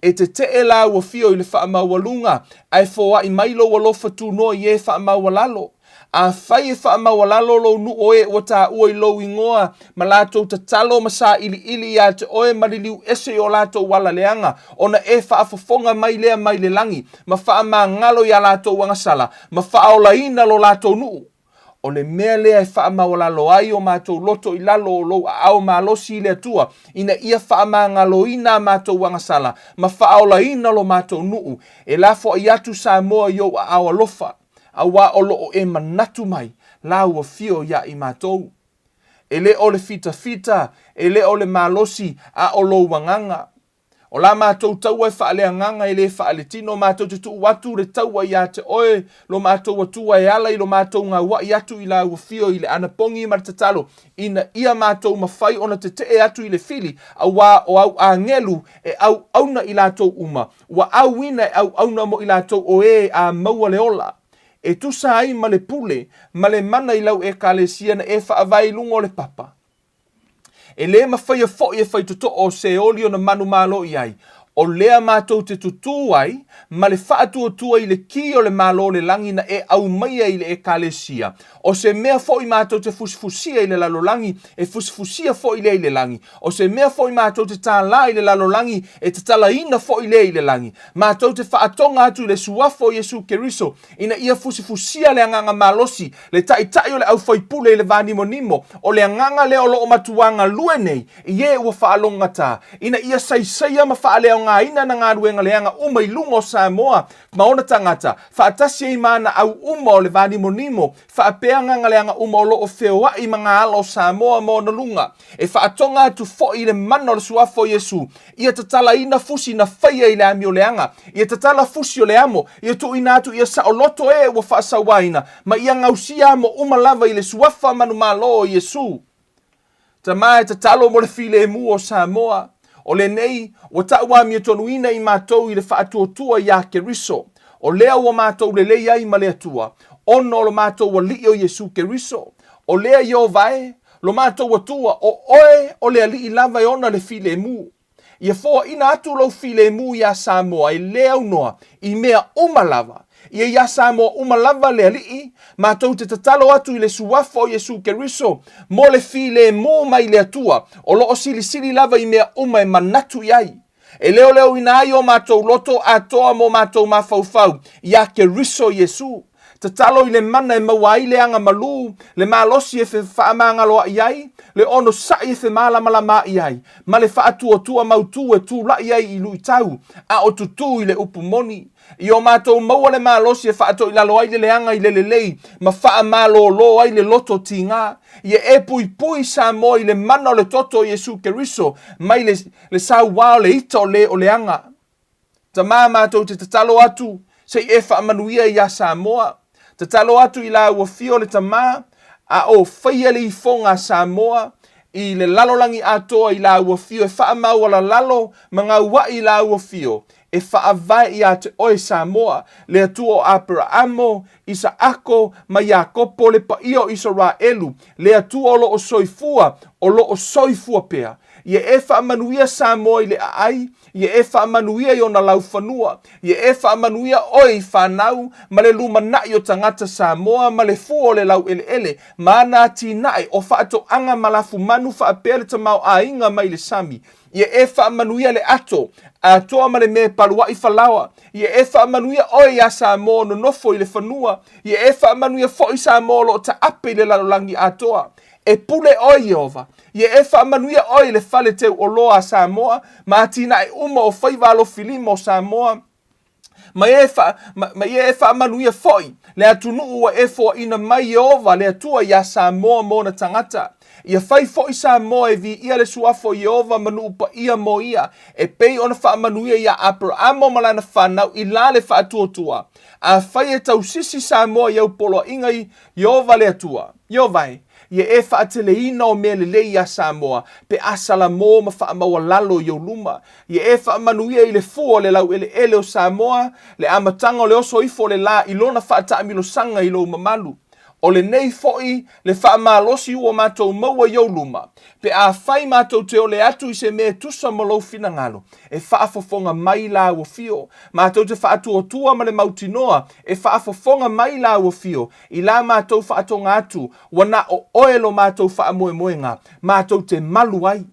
E tetee lāu afio i le faamaualuga, ae foai mai lou alofa tunoa i e faamaualalo. Afai e faamaualalo lou nuu o e ua taua i lou igoa, ma latou tatalo ma sailiili iā te oe ma liliu ese i o latou ala leaga, ona e faafofoga mai lea mai le lagi, ma faamagalo iā latou agasala, ma faaolaina lo latou nuu. O le mea lea e faamaualalo ai o matou loto i lalo o lou aao malosi i le Atua, ina ia faamagaloina a matou agasala ma faaolaina lo matou nuu, e lafoai atu Samoa i ou aao alofa, auā o lo o e manatu mai lāu afio iā i matou. E le o le fitafita, e le o le malosi, a o lou agaga. O la matou taua e faaleagaga e le faaletino, matou te tuu atu le taua iā te oe, lo matou Atua e ala i lo matou gauaʻi atu i lāu afio i le anapogi ma le tatalo, ina ia matou mafai ona tetee atu i le fili, auā o au agelu e auauna i latou uma, ua auina e auauna mo i latou o ē a maua le ola. E tusa ai ma le pule ma le mana i lau Ekalesia na e faavae i luga o le papa. E lē mafaia foʻi e faitotoo o Seoli ona manumalo i ai, o lea matou te tutū ai ma le faatuatua i le kī o le Malo o le lagi na e aumaia i le Ekalesia. O se mea foʻi matou te fusifusia i le lalolagi, e fusifusia foʻi lea i le lagi. O se mea foʻi matou te tālā i le lalolagi, e tatalaina foʻi lea i le lagi. Matou te faatoga atu i le Suafa o Iesu Keriso, ina ia fusifusia le agaga malosi, le taitai o le aufaipule i le va nimonimo, o le agaga lea o lo o matuā galue nei i e ua faalogogata, ina ia saisaia ma faaleaogaina ana galuega leaga uma i luga o Samoa ma ona tagata, faatasi ai ma ana au uma o le va nimonimo, faapea agaga leaga uma o lo o feoai ma ga ala o Samoa ma ona luga. E faatoga atu foi i le mana o le Suafa o Iesu, ia tatalaina fusi na faia i le amio leaga, ia tatala fusi o le amo, ia tuuina atu ia saoloto e ua faasauaina, ma ia gausia amo uma lava i le Suafa manumalo o Iesu. Tama e tatalo mo le filemu o Samoa, o lenei ua tauamiatonuina i matou i le faatuatua iā Keriso, o lea ua matou lelei ai ma le Atua, ona o lo matou Alii o Iesu Keriso, o lea Ieova e, Lo matou Atua, o oe o le Alii lava e ona le filemu. Ia foaina atu lou filemu iā Samoa e lē aunoa i mea uma lava. Ia iā Samoa uma lava le Alii, matou te tatalo atu i le Suafa o Iesu Keriso mo le filemu mai le Atua, o lo o silisili lava i mea uma e manatu i ai. E leoleoina ai o matou loto atoa mo matou mafaufau iā Keriso Iesu. Tatalo i le mana e maua ai le aga malū, le malosi e fefaamagaloaʻi ai, le onosai e femālamalamaʻi ai, ma le faatuatua mautū e tulaʻi ai i luitau, a o tutū i le upu moni. I o matou maua le malosi e faatoilalo ai le leaga i le lelei ma faamalōlō ai le loto tigā. Ia e puipui Samoa i le mana o le toto o Iesu Keriso mai le le sauā o le ita o le o leaga. Tamā matou te tatalo atu se i e faamanuia iā Samoa. Tatalo atu i lāua fio le tamā a o faia le ifoga a Samoa i le lalolagi atoa i lāua fio e faamaualalalo ma gauaʻi i lāua fio. E faavae ia te oe Samoa, le Atua o Aperaamo, Isaako ma Iakopo, le paia o Isaraelu, le Atua o lo o soifua, o lo o soifua pea. Ia e faamanuia Samoa i le aai, ia e faamanuia i ona laufanua, ia e faamanuia oe i fanau ma le lumanai o tagata Samoa ma le fua o le laueleele ma ana atinae o faatoaga ma lafumanu faapea le tamaoaiga mai le sami. Ia e faamanuia le ato atoa ma le mea e paluai falaoa. Ia e faamanuia oe iā Samoa o nonofo i le fanua. Ia e faamanuia foi Samoa o lo o taape i le lalolagi atoa. E pule oe Ieova. Ia e faamanuia oe i le fale teu oloa a Samoa ma atinae uma o faiva alofilima o Samoa. Ma ia e, fa, ma, ma ia e faamanuia foi le atunuu ua e foaina mai Ieova le Atua iā Samoa ma ona tagata. Ia fai foi Samoa e viia le suafa o Ieova ma nuu paia mo ia, e pei ona faamanuia iā Aperaamo ma lana fanau i la le faatuatua. Afai e tausisi Samoa i au poloaiga i Ieova le Atua, Ieova e, ia e faateleina o mea lelei iā Samoa, pe a salamo ma faamaualalo i ou luma. Ia e faamanuia i le fua o le laueleele o Samoa, le amataga o le oso ifo o le lā i lona faataamilosaga i lou mamalu. O lenei foi le faamalosi ua matou maua i ou luma, pe afai matou te ole atu i se mea e tusa ma lou finagalo, e faafofoga mai la ua fio. Matou te faatuatua ma le mautinoa, e faafofoga mai la ua fio, i la matou faatoga atu, ua na o oe lo matou faamoemoega, matou te malu ai.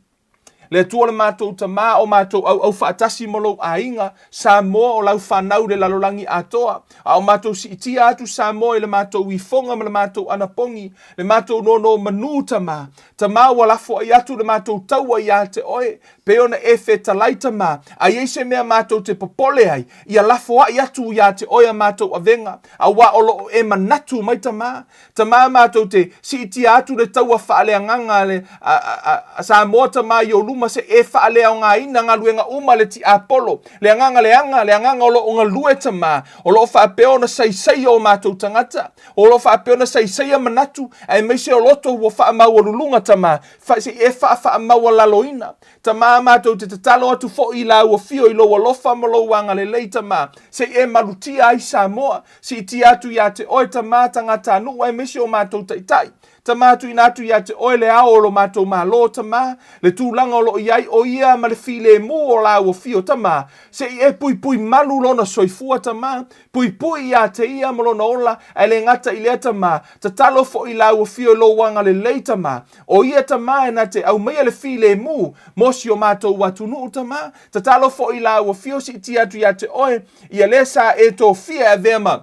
Le Atua le matou Tamā, o matou auau faatasi ma lou aiga, Samoa o lau fanau i le lalolagi atoa. A o matou siitia atu Samoa i le matou ifoga ma le matou anapogi, le matou nonomanu Tamā. Tamā ua lafoai atu le matou taua iā te oe, pei ona e fetalai Tamā, a i ai se mea matou te popole ai, ia lafoai atu iā te oe a matou avega, auā o lo o e manatu mai Tamā. Tamā matou te siitia atu le taua faaleagaga a le a, a, a Samoa tamā i o luma se e faaleaogaina galuega uma a le tiapolo, le agaga leaga, le agaga o lo o galue tamā, o lo o faapea ona saisaia o matou tagata, o lo o faapea ona saisaia manatu, aemaise o loto ua faamaualuluga tamā, fa, se i e faafaamaualaloina. Tamā matou te tatalo atu foi i lāua fio i lou alofa ma lou agalelei tamā, se i e malutia ai Samoa, Siitia atu iā te oe tamā tagatanuu aemaise o matou taitai. Tamā tuuina atu iā te oe le ao o lo matou Malo tamā, le tulaga o lo o i ai o ia ma le filemu o lāua fio tamā, se i e puipui malu lona soifua tamā, puipui iā te ia ma lona ola, ae le gata i lea tamā, tatalo foi lāua fio i lou agalelei tamā, o ia tamā e na te aumaia le filemu mo si o matou atunuu tamā, tatalo foi lāua fio siitia atu iā te oe, Ia lea sa e tofia e avea ma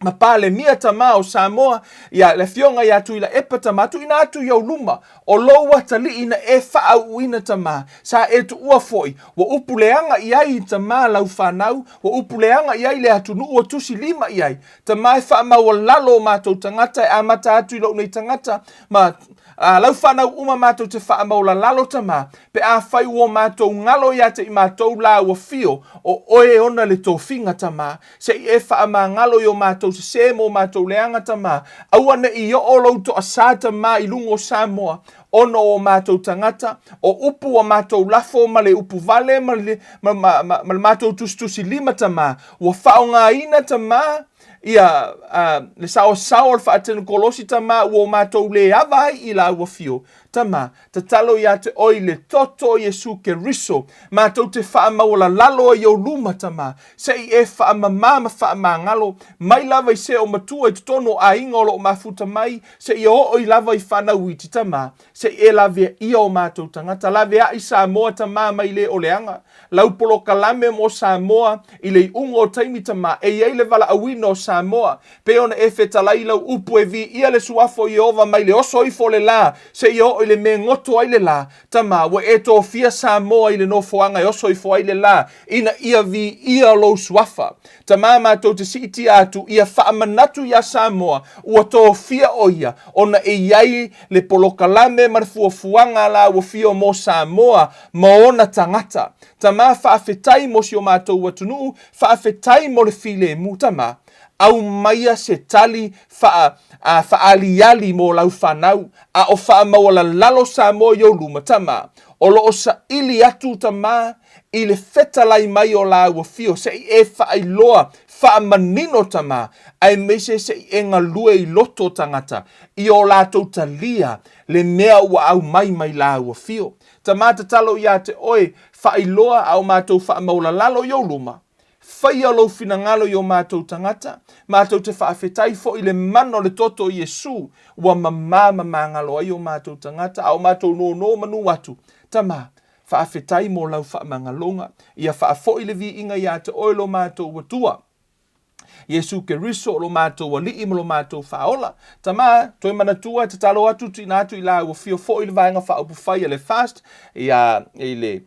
ma Palemia tamā o Samoa, ia le afioga ia Tuilaepa tamā, tuuina atu i ou luma, o lou atalii na e faaauuina tamā, sa e tuua foi, ua upu leaga i ai tamā lau fanau, ua upu leaga i ai le atunuu ua tusi lima i ai, tamā e faamaualalo o matou tagata e amata atu i lou nei tagata, ma a, lau fanau uma matou te faamaulalalo tamā, Pe afai ua matou ngalo ia te i matou la ua fio, o oe e ona le tofiga tamā, se i e faamagalo i o matou sesē ma o matou leaga tamā, aua ne i oo lou toasā tamā i luga o Samoa, ona o o matou tagata, o upu ua matou lafo ma le upu vale ma le, ma, ma, ma, ma le matou tusitusi lima tamā, ua faaaogaina tamā, ia, a, le saosao o le faatenekolosi tamā ua o matou le ava ai i lāua fio, tamā, Tatalo ia te oe i le toto o Iesu Keriso, matou te faamaualalalo ai i ou luma, Tamā, se i e faamamā ma faamagalo, mai lava i se o matua i totonu o aiga o lo o mafuta mai, se i oo i lava i fanau iti, Tamā, se i e laveaia o matou tagata, laveai Samoa, Tamā, mai le o leaga, lau polokalame mo Samoa i le iuga o taimi, Tamā, e i ai le valaauina o Samoa, Pei ona e fetalai i lau upu e viia le suafa o Ieova mai le oso ifo o le lā seia oo i le mea e goto ai le lā, Tamā, ua e tofia Samoa i le nofoaga e oso ifo ai le lā, ina ia viia lou suafa. Tamā, matou te siitia atu ia faamanatu iā Samoa ua tofia o ia, ona e i ai le polokalame ma le fuafuaga a lāua fio mo Samoa ma ona tagata. Tamā, faafetai mo si o matou atunuu, faafetai mo le filemu, Tamā. Aumaia se tali faa, a, faaaliali mo lau fanau, a o faamaualalalo Samoa i ou luma, Tamā. O lo o saili atu Tamā i le fetalai mai o lāua afio, se i e faailoa faamanino Tamā, aemaise se i e galue i loto o tagata, i o latou talia le mea ua aumai mai lāua afio. Tamā tatalo iā te oe, faailoa a o matou faamaualalalo i ou luma, Faia lou finagalo i o matou tagata, matou te faafetai foi i le mana o le toto o Iesu ua mamā ma magalo ai o matou tagata, a o matou nōnō manu atu. Tama, faafetai mo lau faamagaloga, ia faafoi le viiga iā te oe lo matou Atua. Iesu Keriso, lo matou Alii ma lo matou Faaola. Tama, toe manatua e tatalo atu tuuina atu i la ua fio foi le Vaega Faaupufai a le FAST ia i le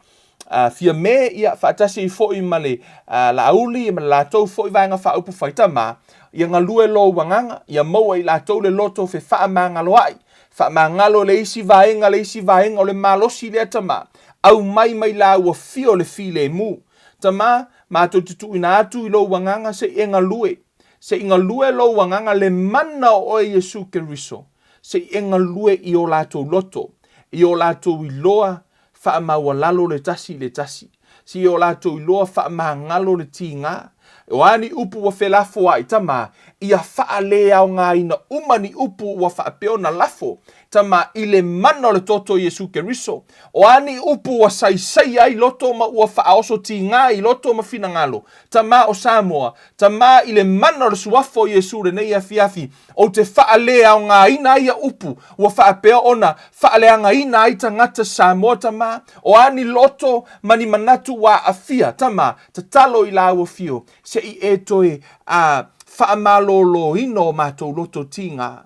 Fiame, ia, faatasi ai foi ma le Laauli ma le latou foi Vaega Faaupufai. Tama, ia galue lou agaga, ia maua i latou le loto fefaamagaloa'i, faamagalo le isi vaega le isi vaega o le malosi lea, Tama, aumai mai la ua fio le filemu. Tama, matou te tuuina atu i lou agaga se i e galue, se i galue lou agaga le mana o oe Iesu Keriso, se i e galue i o latou loto, i o latou iloa faamaualalo le tasi i le tasi, se i o latou iloa faamagalo le tiga. O a ni upu ua felafoai, Tama, ia faaleaogaina uma ni upu ua faapea ona lafo, Tama, i le mana o le toto o Iesu Keriso. O a ni upu ua saisai ai loto ma ua faaoso tiga i loto ma finagalo, Tama o Samoa, Tama, i le mana o le Suafa o Iesu lenei afiafi, Ou te faaleaogaina ai ia upu ua faapea ona faaleagaina ai tagata Samoa, Tama, o a ni loto ma ni manatu ua aafia, Tama, tatalo i lāua fio, se i e toe a faamalōlōina o matou loto tigā,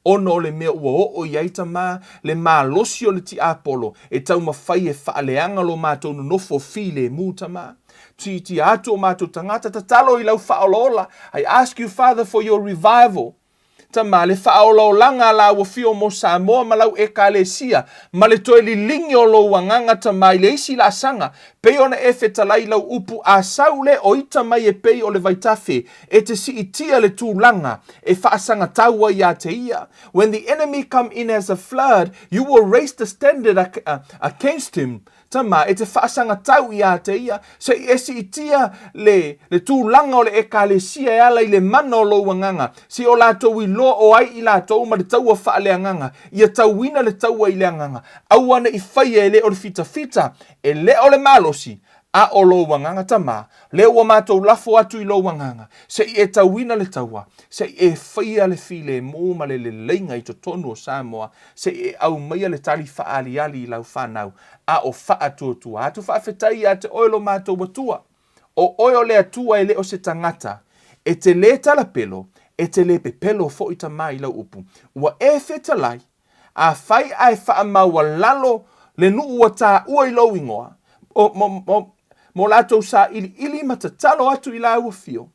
ona o le mea ua oo i ai, Tama, le malosi o le tiapolo e taumafai e faaleaga lo matou nonofo filemu, Tama. Tiitia atu o matou tagata, tatalo i lau faaolaola. I ask you, Father, for your revival. Tama, le faaolaolaga a lau afio mo Samoa ma lau Ekalesia, ma le toe liligi o lou agaga, Tama, i le isi laasaga, pei ona e fetalai i lau upu, a sau le o ita mai e pei o le vaitafe, e te siitia le tulaga e faasagatau ai iā te ia. When the enemy come in as a flood, you will raise the standard against him. Tama, e te faasagatau iā te ia, se i e siitia le, le tulaga o le Ekalesia e ala i le mana o lou agaga, se i o latou iloa o ai i latou ma le taua faaleagaga, ia tauina le taua i le agaga, aua ne i faia e le o le fitafita, e le o le malosi, a o lou agaga. Tama, lea ua matou lafo atu i lou agaga, se i e tauina le taua, se i e faia le filemu ma le leleiga i totonu o Samoa, se i e aumaia le tali faaaliali i lau fanau, a o faatuatua atu. Faafetai ia te oe lo matou Atua. O oe o le Atua e le o se tagata, e te lē talapelo, e te lē pepelo foi Tama i lau upu. Ua e fetalai, afai ae faamaualalo le nuu ua taua i lou igoa, mo, mo, mo, mo latou sailiili ma tatalo atu i lāua fio,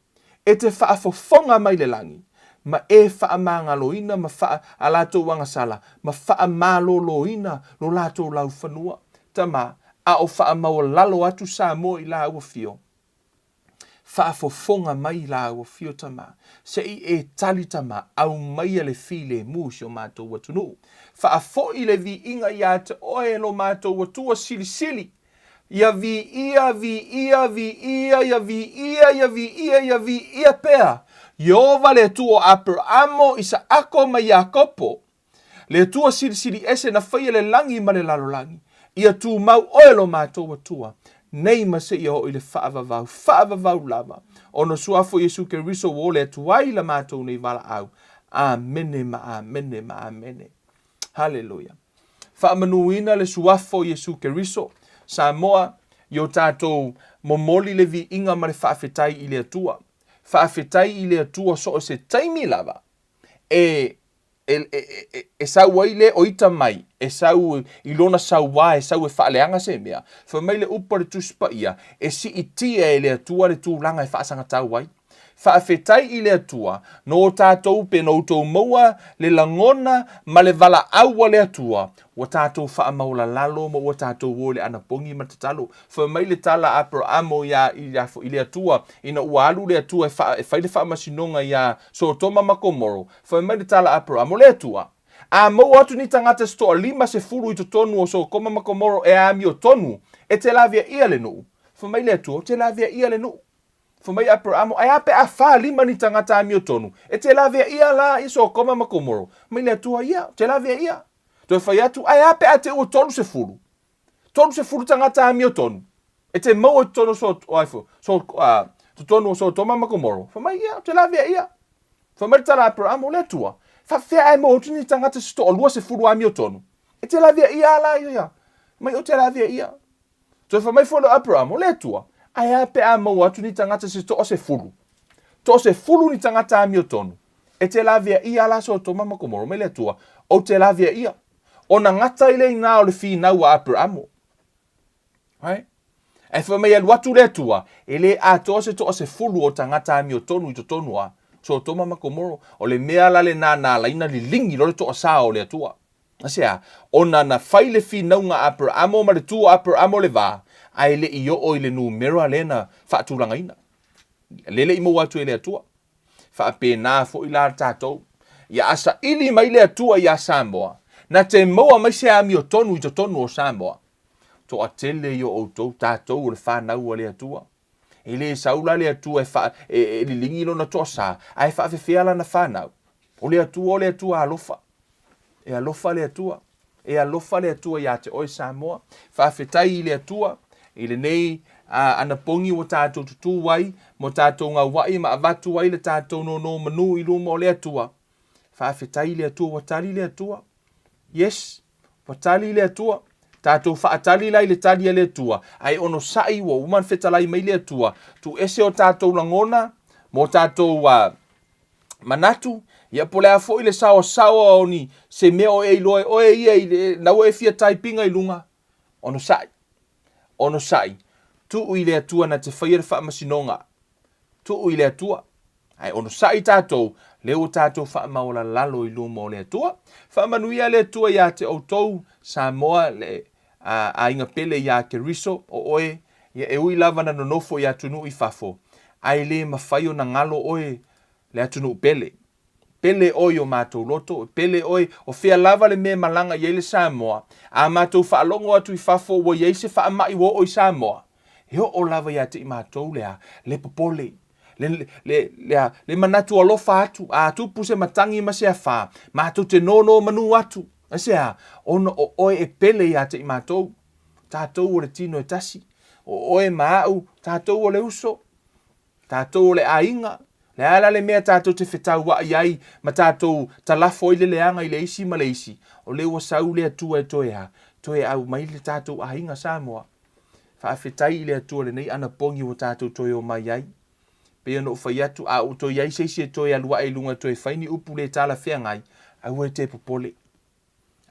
e te faafofoga mai le lagi, ma e faamagaloina ma faa a latou agasala, ma faamaloloina lo latou laufanua. Tama, a o faamaualalo atu Samoa i lāua fio, faafofoga mai i lāua fio, Tama, se i e tali, Tama, aumaia le filemu i si o matou atunuu. Faafoi le viiga iā te oe e lo matou Atua Silisili. Ia viia, viia, viia, ia viia, ia viia, ia viia pea Ieova le Atua o Aperamo, Isaako ma Iakopo, le Atua Silisili Ese na faia le lagi ma le lalolagi. Ia tumau oe lo matou Atua, nei ma seia oo i le faavavau, faavavau lava, ona Suafa o Iesu Keriso ua ole atu ai la matou nei valaau. Amene ma amene ma amene. Haleluia. Faamanuina le Suafa o Iesu Keriso. Samoa, i o tatou momoli le viiga ma le faafetai i le Atua. Faafetai i le Atua so o se taimi lava e e, e, e, e sau ai le o ita mai, e sau i lona sauā, e sau e faaleaga se mea. Fai mai le upu a le Tusi Paia, e siitia e le Atua le tulaga e faasagatau ai. Faafetai i le Atua, no tatou pe no outou maua le lagona ma le valaau a le Atua, ua tatou faamaualalalo ma ua tatou o i le anapogi ma le tatalo. Fai mai le tala a Aperamo iā, iā, i le Atua, ina ua alu le Atua e, fa, e fai le faamasinoga iā Sotoma ma Komoro, fai mai le tala a Aperamo, Le Atua, A maua atu ni tagata se toa 50 i totonu o Sotoma ma Komoro e amiotonu, e te laveaia le nuu? Fai mai le Atua, Ou te laveaia le nuu. Fai mai Aperaamo, Ae a pe a 45 ni tagata amiotonu, e te laveaia la i Sotoma ma Komoro? Fai mai le Atua, Ia, ou te laveaia. Toe fai atu, Ae a pe a te ua 30? 30 tagata amiotonu, e te maua i totonu o so, o, so, so, totonu o Sotoma ma Komoro? Fai mai, Ia, ou te laveaia. Fai mai le tala a Aperaamo, Le Atua, faapefea ae maua atu ni tagata se toa 20 amiotonu? E te laveaia la ia? Fai mai, Ou te laveaia. Toe fai mai foi lea o Aperamo, Le Atua, ae a pe a maua atu ni tagata se toa 10? Toa 10 ni tagata amiotonu, e te laveaia la Sotoma ma Komoro? Mai le Atua, Ou te laveaia. Ona gata ai lea i ina o le finau a Aperamo. Right? Ae fai mai alu atu le Atua, e le atoa se toa 10 o tagata amiotonu i totonu a Sotoma ma Komoro. O le mea la lena na ala ai na liligi loa le toasa o le Atua. Aisea? Ona na fai le finauga a Aperamo ma le tu o Aperamo le va, ae le i oo i le numera lea na faatulagaina. Lea le i maua atu e le Atua. Faapena foi la tatou. Ia a saili mai le Atua iā Samoa, na te maua mai se amiotonu i totonu o Samoa. Toatele i o outou, tatou o le fanau a le Atua. E le sau la le Atua e, fa, e, e liligi lona toasa, ae faafefea lana fanau. O le Atua o le Atua alofa. E alofa le Atua. E alofa le Atua iā te oe Samoa. Faafetai i le Atua i lenei anapogi ua tatou tutū ai mo tatou gaua'i ma avatu ai le tatou nonomanu i luma o le Atua. Faafetai i le Atua ua tali le Atua. Yes, ua tali le Atua. Tatou faatali la i le tali a le Atua, ae onosai ua uma ona fetalai mai le Atua, tuuese o tatou lagona mo tatou manatu, ia po o le a foi le saoasaoa o ni se mea o e iloa e oe ia i le, na ua e fia type inga i luga, onosai, onosai, tuu i le Atua na te faia le faamasinoga, tuu i le Atua. Ae onosai tatou, lea ua tatou faamaualalalo i luma o le Atua. Faamanuia le Atua iā te outou, Samoa, le aiga pele iā Keriso, o oe, ia e ui lava na nonofo i atunuu i fafo, ae le mafai ona galo oe le atunuu pele. Pele oe i o matou loto, pele oe, o fea lava le mea e malaga i ai le Samoa, a matou faalogo atu i fafo ua i ai se faamai ua oo i Samoa, e oo lava ia te i matou le a, le popole, le, le, le, a, le manatu alofa atu, a tupu se matagi ma se afā, matou te nonomanu atu. Aisea? Ona o oe e pele ia te i matou. Tatou o le tino e tasi. O oe ma au, tatou o le uso. Tatou o le aiga. Le a la le mea tatou te fetaua'i ai ma tatou talafo ai le leaga i le isi ma le isi, o lea ua sau le Atua e toe a? Toe aumai le tatou aiga Samoa. Faafetai i le Atua lenei anapogi ua tatou toe omai ai. Pei ona ou fai atu, a ua toe i ai se isi e toe alu ae i luga e toe fai ni upu le talafeagai, aua e te popole.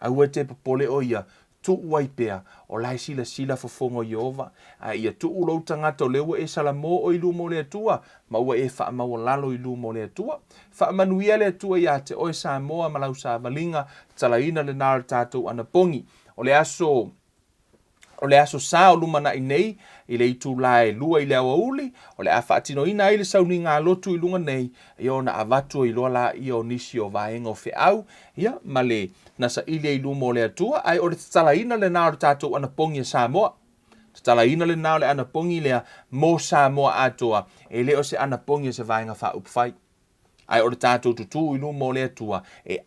Aua e te popole o ia, tuu ai pea, o la e silasila fofoga o Ieova, a ia tuu lou tagata o lea ua e salamo oe i luma o le Atua, ma ua e faamaualalo i luma o le Atua. Faamanuia le Atua iā te oe Samoa ma lau savaliga, tatalaina lena o le tatou anapogi. O le aso O le aso sa o lumanai nei, i le itulā e 2 i le aoauli, o le a faatinoina ai le sauniga lotu i luga nei, ia ona avatu ai loa laia o nisi o vaega o feau, ia, ma le na saili ai i luma o le Atua, ae o le tatalaina lena o le tatou anapogi a Samoa. Tatalaina lena o le anapogi lea mo Samoa atoa, e le o se anapogi a se vaega faaupufai. Ae o le tatou tutū i luma o le Atua e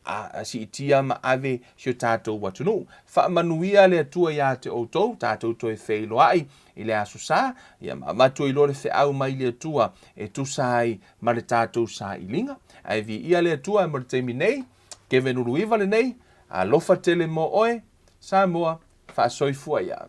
siitia ma ave si o tatou atunuu. Faamanuia le Atua iā te outou, tatou toe feiloai i le aso sa, ia ma avatu ai loa le feau mai le Atua e tusa ai ma le tatou sailiga. Ae viia le Atua mo le taimi nei, Kevin Uluiva lenei, alofa tele mo oe, Samoa, faasoifua ia.